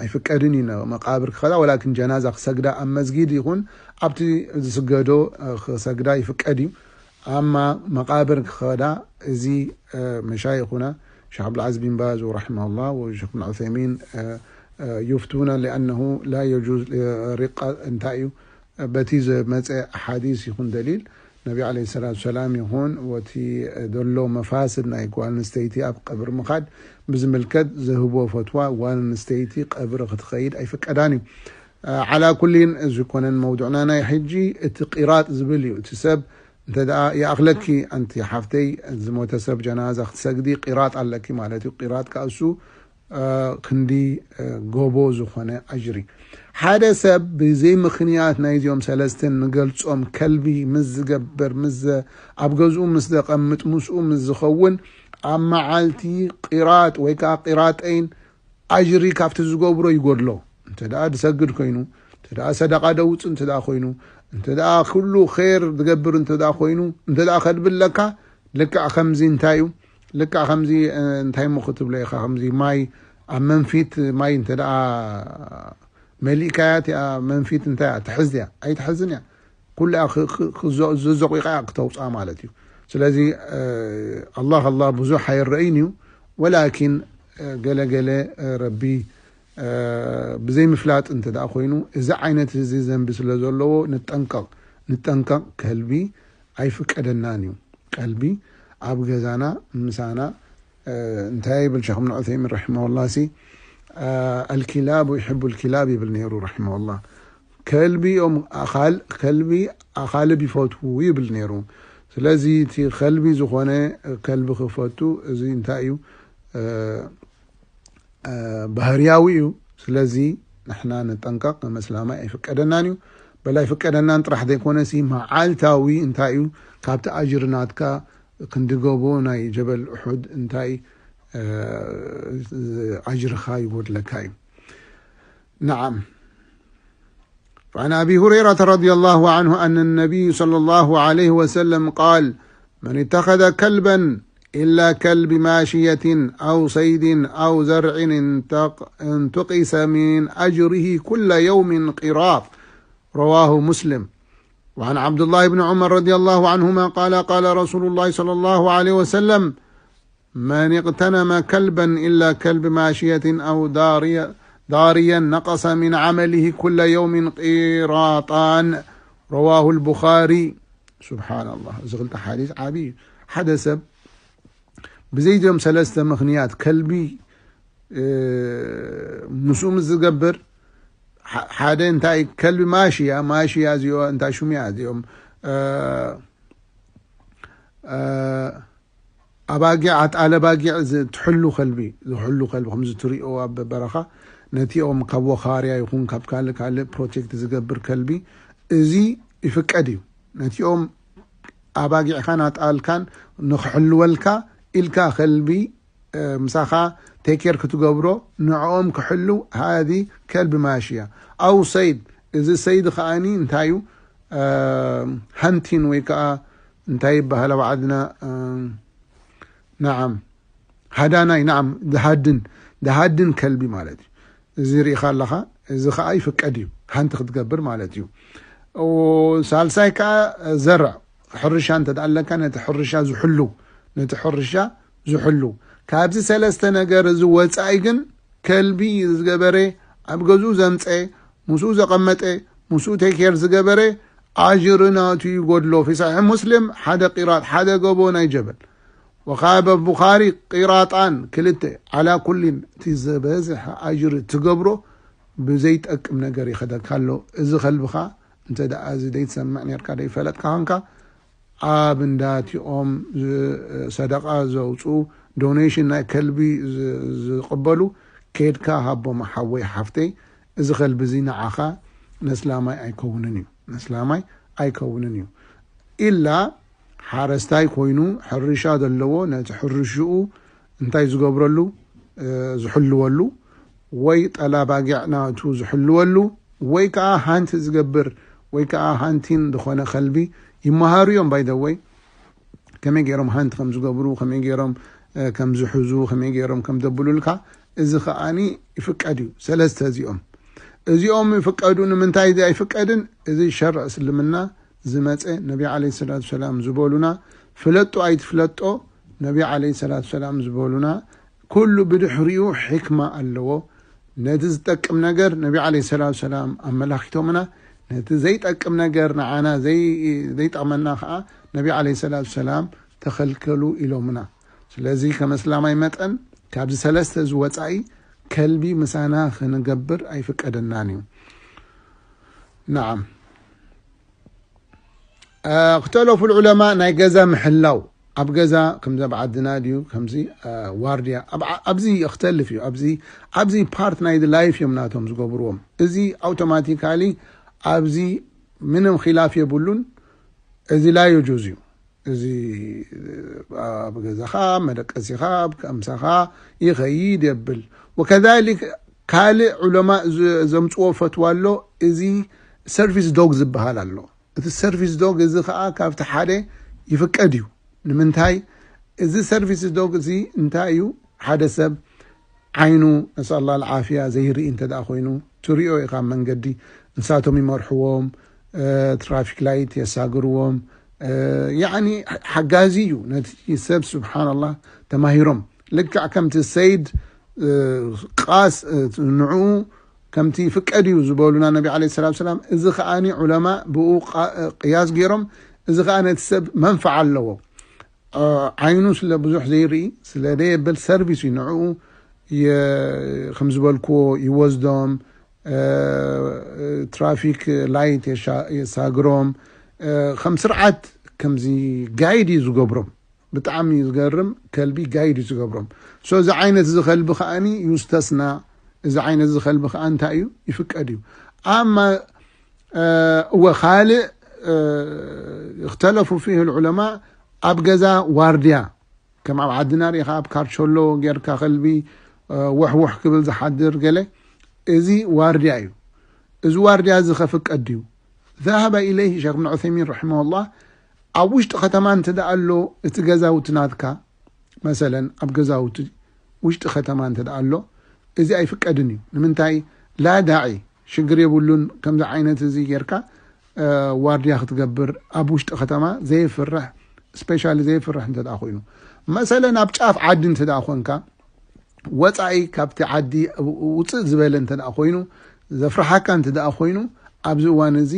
ኣይፍቀድን እዩ መቃብር ክኸዳ ወላኪን ጀናዛ ክሰግዳ ኣብ መስጊድ ይኹን ኣብቲ ዝስገዶ ክሰግዳ ይፍቀድ እዩ። ኣማ መቃብር ክኸዳ እዚ መሻይኹና ሸክ ዓብዱልዓዚዝ ቢን ባዝ ረሒመሁላህ ወሸክ ብን ዑሰይሚን ዩፍቱና ሊኣነሁ ላ የጁዝ ሪቃ እንታይ እዩ በቲ ዝመፀ ሓዲስ ይኹን ደሊል ነቢ ዓለይሂ ሰላቱ ሰላም ይኹን ወቲ ዘሎ መፋስድ ናይ ጓል ኣንስተይቲ ኣብ ቀብሪ ምኻድ ብዝምልከት ዝህቦ ፈትዋ ጓል ኣንስተይቲ ቀብሪ ክትኸይድ ኣይፍቀዳን እዩ። ዓላ ኩሊን እዚ ኮነን መውዱዕና ናይ ሕጂ እቲ ቂራጥ ዝብል እዩ። እቲ ሰብ እንተ ደኣ ይኣኽለኪ ኣንቲ ሓፍተይ ዝሞተ ሰብ ጀናዛ ክትሰግዲ ቂራጥ ኣለኪ ማለት እዩ። ቂራጥ ከኣ እሱ ክንዲ ጎቦ ዝኾነ ኣጅሪ ሓደ ሰብ ብዘይ ምኽንያት ናይዚኦም ሰለስተ ንገልጾም ከልቢ ምስ ዝገብር ምስ ኣብ ገዝኡ ምስ ዘቐምጥ ምስኡ ምስ ዝኸውን ኣብ መዓልቲ ቂራጥ ወይ ከዓ ቂራጠይን ኣጅሪ ካብቲ ዝገብሮ ይጎድሎ። እንተ ደኣ ዝሰግድ ኮይኑ እንተ ደኣ ሰደቃ ደውፅ እንተ ደኣ ኮይኑ እንተ ደኣ ኩሉ ር ዝገብር እንተ ደኣ ኮይኑ እንተ ደኣ ከልቢ ኣለካ ልክዕ ከምዚ እንታይ እዩ ልክዕ ከምዚ እንታይ ሞ ክትብሎ ኢኻ ከምዚ ማይ ኣብ መንፊት ማይ እንተ ደኣ መሊእካያ እቲኣ መንፊት እንታይ እያ ትሕዝ እያ ኣይትሕዝን እያ ኩላ ዘዘቂቃ እያ ክተውፅኣ ማለት እዩ። ስለዚ ኣላህ ኣላህ ብዙሕ ኣይረእይን እዩ ወላኪን ገለ ገለ ረቢ ብዘይምፍላጥ እንተ ደኣ ኮይኑ እዚ ዓይነት እዚ ዘንቢ ስለ ዘለዎ ንጠንቀቕ ንጠንቀቕ ከልቢ ኣይፍቀደናን እዩ። ቀልቢ ኣብ ገዛና ምሳና እንታይ ይብል ሸክ እብን ዑሰይሚን ረሒመሁላ ሲ ኣልኪላቡ ይሕቡ ልኪላብ ይብል ነይሩ ረሒመሁላ። ከልቢ ኦም ኣኻል ከልቢ ኣኻልብ ይፈትዉ ይብል ነይሩ። ስለዚ እቲ ከልቢ ዝኾነ ከልቢ ክፈቱ እዚ እንታይ እዩ ባህርያዊ እዩ። ስለዚ ንሕና ንጠንቀቕ መስላማይ ኣይፍቀደናን እዩ። በል ኣይፍቀደናን ጥራሕ ዘይኮነሲ መዓልታዊ እንታይ እዩ ካብቲ ኣጅሪ ናትካ ክንዲ ጎቦ ናይ ጀበል ኡሑድ እንታይ ኣጅርኻ ይጎድለካ እዩ። نعم. فعن أبي هريرة رضي الله عنه أن النبي صلى الله عليه وسلم قال: من اتخذ كلبا إلا كلب ماشية أو صيد أو زرع انتق-، انتقص من أجره كل يوم قيراط. رواه مسلم. وعن عبد الله بن عمر رضي الله عنهما قال: قال رسول الله صلى الله عليه وسلم: من اغتنم كلبا إلا كلب ماشية أو داريا، داريا نقص من عمله كل يوم قيراطان. رواه البخاري. سبحان الله. እዚ ክልተ ሓዲስ ዓብዪ እዩ። ሓደ ሰብ ብዘይቶም ሰለስተ ምኽንያት ከልቢ ምስኡ ምስ ዝገብር ሓደ እንታይ ከልቢ ማሽያ ማሽያ እዚኦ እንታይ ሹምያ እዚኦም ኣባጊዕ ኣጣለ ባጊዕ ዝትሕሉ ከልቢ ዝሕሉ ከልቢ ከምዚ ትሪኦ ኣብ በረኻ ነቲኦም ካብ ወኻርያ ይኹን ካብ ካልእ ካልእ ፕሮቴክት ዝገብር ከልቢ እዚ ይፍቀድ እዩ። ነቲኦም ኣባጊዕካን ኣጣልካን ንክሕልወልካ ኢልካ ከልቢ ምሳኻ ቴኬር ክትገብሮ ንዕኦም ክሕልው ሃዚ ከልቢ ማሽያ ኣው ሰይድ እዚ ሰይድ ከኣኒ እንታይ እዩ ሃንቲን ወይ ከዓ እንታይ ይበሃል ኣብ ዓድና ናዓም ሃዳናይ ናዓም ዝሃድን ዝሃድን ከልቢ ማለት እዩ። እዚ ርኢኻ ኣለኻ እዚ ከዓ ይፍቀድ እዩ ሃንቲ ክትገብር ማለት እዩ። ሳልሳይ ከዓ ዘርዕ፣ ሕርሻ እንተ ደኣ ኣለካ፣ ነቲ ሕርሻ ዝሕሉ፣ ነቲ ሕርሻ ዝሕሉ። ካብዚ ሰለስተ ነገር እዚ ወፃኢ ግን ከልቢ ዝገበረ፣ ኣብ ገዝኡ ዘምፀ፣ ምስኡ ዘቐመጠ፣ ምስኡ ቴኬር ዝገበረ ኣጅሪ ናቱ ይጎድሎ። ፊ ሰሒሕ ሙስሊም ሓደ ቂራጥ፣ ሓደ ጎቦ ናይ ጀበል። ወኻበ ቡኻሪ ቂራጣን ክልተ፣ ዓላ ኩሊን እቲ ዝበዝሐ ኣጅሪ ትገብሮ ብዘይጠቅም ነገር ይኸደካ ኣሎ። እዚ ከልብኻ እንተ ደኣ እዚ ደይትሰምዕ ኔርካ ደይፈለጥካ ኾንካ፣ ኣብ እንዳቲኦም ዝ- ሰደቃ ዘውፅኡ፣ ዶኔሽን ናይ ከልቢ ዝ- ዝቕበሉ ኬድካ ሃቦም። ሓወይ ሓፍተይ፣ እዚ ከልቢ እዚ ንዓኻ ነስላማይ ኣይከውንን እዩ፣ ነስላማይ ኣይከውንን እዩ። ኢላ ሓረስታይ ኮይኑ ሕርሻ ዘለዎ ነቲ ሕርሽኡ እንታይ ዝገብረሉ፣ ዝሕልወሉ፣ ወይ ጠላባጊዕ ናቱ ዝሕልወሉ፣ ወይ ከዓ ሃንት ዝገብር፣ ወይ ከዓ ሃንቲን ዝኾነ ከልቢ ይመሃሩ እዮም። ባይደወይ ከመይ ገይሮም ሃንት ከም ዝገብሩ፣ ከመይ ገይሮም ከም ዝሕዙ፣ ከመይ ገይሮም ከም ዘብሉልካ፣ እዚ ከዓኒ ይፍቀድ እዩ። ሰለስተ እዚኦም እዚኦም ይፍቀዱ። ንምንታይ እዚ ኣይፍቀድን? እዚ ሸርዕ እስልምና ዝመፀ፣ ነቢ ዓለይሂ ሰላቱ ሰላም ዝበሉና፣ ፍለጦ ኣይትፍለጦ፣ ነቢ ዓለይሂ ሰላቱ ሰላም ዝበሉና፣ ኩሉ ብድሕሪኡ ሕክማ ኣለዎ። ነቲ ዝጠቅም ነገር ነቢ ዓለይሂ ሰላቱ ሰላም ኣመላኺቶምና፣ ነቲ ዘይጠቅም ነገር ንዓና ዘይ- ዘይጠቕመና ከዓ ነቢ ዓለይሂ ሰላቱ ሰላም ተኸልከሉ ኢሎምና። ስለዚ ከም እስላማይ መጠን ካብዚ ሰለስተ እዚ ወፃኢ ከልቢ ምሳና ክንገብር ኣይፍቀደናን እዩ። ናዓም። እክተለፉ ዑለማ ናይ ገዛ ምሕላው፣ ኣብ ገዛ ከምዚ ኣብ ዓድና ድዩ ከምዚ ዋርድያ ኣብዚ እክተልፍ እዩ። ኣብዚ ፓርት ናይ ላይፍ እዮም ናቶም ዝገብርዎም። እዚ ኣውቶማቲካሊ ኣብዚ ምንም ኺላፍ የብሉን። እዚ ላ የጁዝ እዩ። እዚ ኣብ ገዛኻ መደቀሲኻ ኣብ ከምሳኻ ይኸይድ የብል። ወከዛሊክ ካልእ ዑለማ ዘምፅዎ ፈትዋ ኣሎ። እዚ ሰርቪስ ዶግ ዝበሃል ኣሎ። እቲ ሰርቪስ ዶግ እዚ ከዓ ካብቲ ሓደ ይፍቀድ እዩ። ንምንታይ? እዚ ሰርቪስ ዶግ እዚ እንታይ እዩ? ሓደ ሰብ ዓይኑ ነስኣላ ልዓፍያ ዘይርኢ እንተ ደኣ ኮይኑ፣ ትሪኦ ኢኻ ኣብ መንገዲ፣ ንሳቶም ይመርሕዎም፣ ትራፊክ ላይት የሳግርዎም። ያዕኒ ሓጋዚ እዩ ነቲ ሰብ። ስብሓንላህ፣ ተማሂሮም ልክዕ ከምቲ ሰይድ ቃስ ንዑ ከምቲ ፍቀድ እዩ ዝበሉና ነቢ ዓለይሂ ሰላቱ ሰላም። እዚ ከዓኒ ዑለማ ብኡ ቅያስ ገይሮም፣ እዚ ከኣ ነቲ ሰብ መንፍዓ ኣለዎ። ዓይኑ ስለ ብዙሕ ዘይርኢ ስለ ደየብል ሰርቪስ እዩ ንዕኡ። ከም ዝበልክዎ ይወስዶም፣ ትራፊክ ላይት የሳግሮም፣ ከም ስርዓት ከምዚ ጋይድ እዩ ዝገብሮም። ብጣዕሚ እዩ ዝገርም። ከልቢ ጋይድ እዩ ዝገብሮም። ሶ እዚ ዓይነት እዚ ከልቢ ከዓኒ ዩስተስና፣ እዚ ዓይነት እዚ ከልቢ ከዓ እንታይ እዩ ይፍቀድ እዩ። ኣማ እወ ካልእ እክተለፉ ፊህ ዑለማ ኣብ ገዛ ዋርድያ፣ ከም ኣብ ዓድና ርኢኻ ኣብ ካርቸሎ ጌርካ ከልቢ ወሕወሕ ክብል ዝሓድር ገለ፣ እዚ ዋርድያ እዩ። እዚ ዋርድያ እዚ ከፍቀድ ድዩ? ذهب إليه ሸክ ብን ዑሰይሚን ረሒመሁላህ። ኣብ ውሽጢ ከተማ እንተ ደኣ ኣሎ እቲ ገዛውቲ ናትካ፣ መሰለን ኣብ ገዛውቲ ውሽጢ ከተማ እንተ ደኣ ኣሎ እዚ ኣይፍቀድን እዩ። ንምንታይ? ላ ዳዒ፣ ሽግር የብሉን። ከምዚ ዓይነት እዚ ጌርካ ዋርድያ ክትገብር ኣብ ውሽጢ ከተማ ዘየፍርሕ፣ ስፔሻሊ ዘየፍርሕ እንተ ደኣ ኮይኑ፣ መሰለን ኣብ ጫፍ ዓዲ እንተ ደኣ ኮንካ፣ ወፃኢ ካብቲ ዓዲ ውፅእ ዝበለ እንተ ደኣ ኮይኑ፣ ዘፍርሓካ እንተ ደኣ ኮይኑ፣ ኣብዚ እዋን እዚ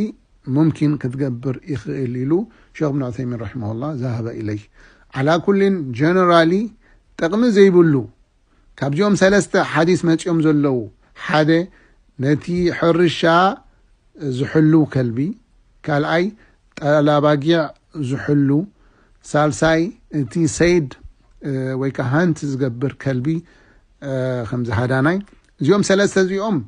ሙምኪን ክትገብር ይኽእል ኢሉ ሸክ ብን ዑሰይሚን ረሒመሁላህ ذهب إليه። ዓላ ኩሊን ጀነራሊ ጥቕሚ ዘይብሉ ካብዚኦም ሰለስተ ሓዲስ መፂኦም ዘለዉ ሓደ ነቲ ሕርሻ ዝሕሉ ከልቢ፣ ካልኣይ ጠላባጊዕ ዝሕሉ፣ ሳልሳይ እቲ ሰይድ ወይ ከዓ ሃንት ዝገብር ከልቢ ከምዚ ሃዳናይ። እዚኦም ሰለስተ እዚኦም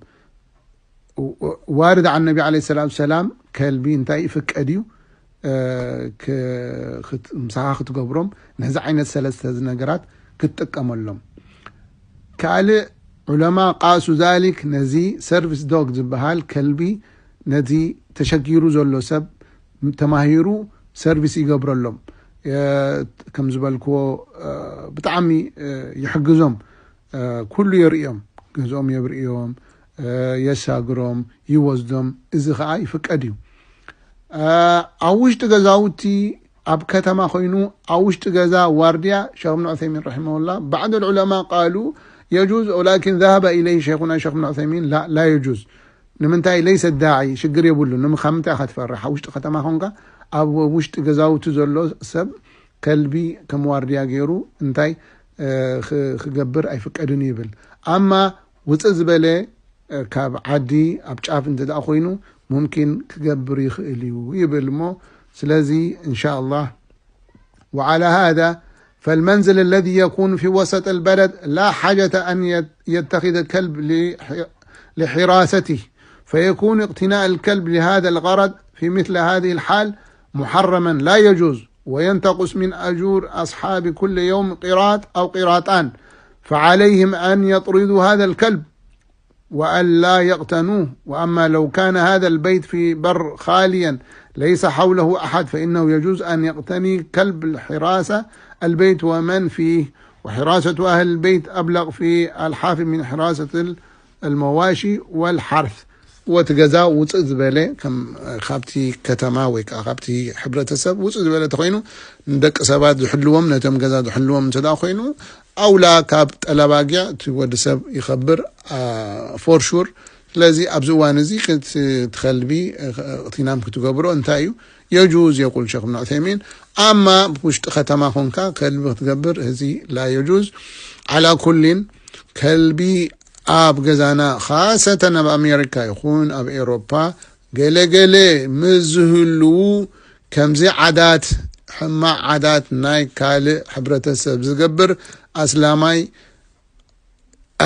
ዋርድ ዓን ነቢ ዓለይሂ ሰላቱ ሰላም ከልቢ እንታይ ይፍቀድ እዩ ምሳኻ ክትገብሮም ነዚ ዓይነት ሰለስተ ነገራት ክትጥቀመሎም። ካልእ ዑለማ ቃሱ ዛሊክ ነዚ ሰርቪስ ዶግ ዝበሃል ከልቢ ነዚ ተሸጊሩ ዘሎ ሰብ ተማሂሩ ሰርቪስ ይገብረሎም። ከም ዝበልክዎ ብጣዕሚ ይሕግዞም። ኩሉ የርእዮም፣ ገዝኦም የብርእዮም፣ የሳግሮም፣ ይወስዶም። እዚ ከዓ ይፍቀድ እዩ። ኣብ ውሽጢ ገዛውቲ ኣብ ከተማ ኮይኑ ኣብ ውሽጢ ገዛ ዋርድያ ሸኽ እብን ዑሰይሚን ረሒመሁላ بعض العلماء قالوا يجوز ولكن ذهب إليه شيخنا ሸኽ እብን ዑሰይሚን لا لا يجوز ንምንታይ ليس داعي ሽግር የብሉ ንምንታይ ኢኻ ትፈርሕ ኣብ ውሽጢ ከተማ ኮንካ ኣብ ውሽጢ ገዛውቲ ዘሎ ሰብ ከልቢ ከም ዋርድያ ገይሩ እንታይ ክገብር ኣይፍቀድን ይብል ኣማ ውፅእ ዝበለ ካብ ዓዲ ኣብ ጫፍ እንተ ደኣ ኮይኑ ሙምኪን ክገብር ይኽእል እዩ ይብል እሞ ስለዚ እንሻ ኣላህ وعلى هذا فالمنزل الذي يكون في وسط البلد لا حاجة أن يتخذ كلب لحراسته فيكون اقتناء الكلب لهذا الغرض في مثل هذه الحال محرما لا يجوز وينتقص من أجور أصحاب كل يوم قيراط أو قيراطان فعليهم أن يطردوا هذا الكلب وأن لا يقتنوه وأما لو كان هذا البيت في بر خاليا ليس حوله أحد فإنه يجوز أن يقتني كلب الحراسة البيت ومن فيه وحراسة أهل البيت أبلغ في الحافظ من حراسة المواشي والحرث ወቲ ገዛ ውፅእ ዝበለ ካብቲ ከተማ ወይ ከዓ ካብቲ ሕብረተሰብ ውፅእ ዝበለ ተኮይኑ ንደቂ ሰባት ዝሕልዎም ነቶም ገዛ ዝሕልዎም እንተ ኮይኑ ኣውላ ካብ ጠላባጊዕ እቲ ወዲ ሰብ ይኸብር for sure ስለዚ ኣብዚ እዋን እዚ ትኸልቢ እቲናም ክትገብሮ እንታይ እዩ يجوز يقول شيخ ابن عثيمين أما ውሽጢ ከተማ ኮንካ ከልቢ ክትገብር እዚ لا يجوز على كل ከልቢ ኣብ ገዛና خاصة ኣብ ኣሜሪካ ይኹን ኣብ ኤሮፓ ገለገለ ምስ ዝህልዉ ከምዚ ዓዳት ሕማቕ ዓዳት ናይ ካልእ ሕብረተሰብ ዝገብር ኣስላማይ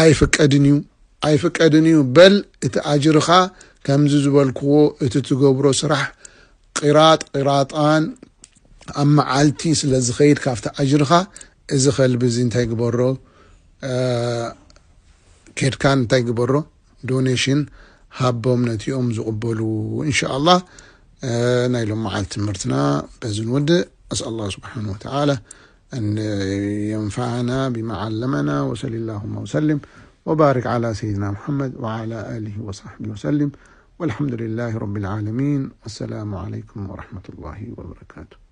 ኣይፍቀድን እዩ ኣይፍቀድን እዩ በል እቲ ኣጅርኻ ከምዚ ዝበልክዎ እቲ ትገብሮ ስራሕ ቂራጥ ቂራጣን ኣብ መዓልቲ ስለ ዝኸይድ ካብቲ ኣጅርኻ እዚ ከልቢ እዚ እንታይ ግበሮ ኬድካ እንታይ ግበሮ ዶኔሽን ሃቦም ነቲኦም ዝቕበሉ እንሻ ኣላህ ናይ ሎም መዓልቲ ትምህርትና በዚ ንወድእ أسأل الله سبحانه وتعالى أن ينفعنا بما علمنا وصل اللهم وسلم وبارك على سيدنا محمد وعلى آله وصحبه وسلم والحمد لله رب العالمين والسلام عليكم ورحمة الله وبركاته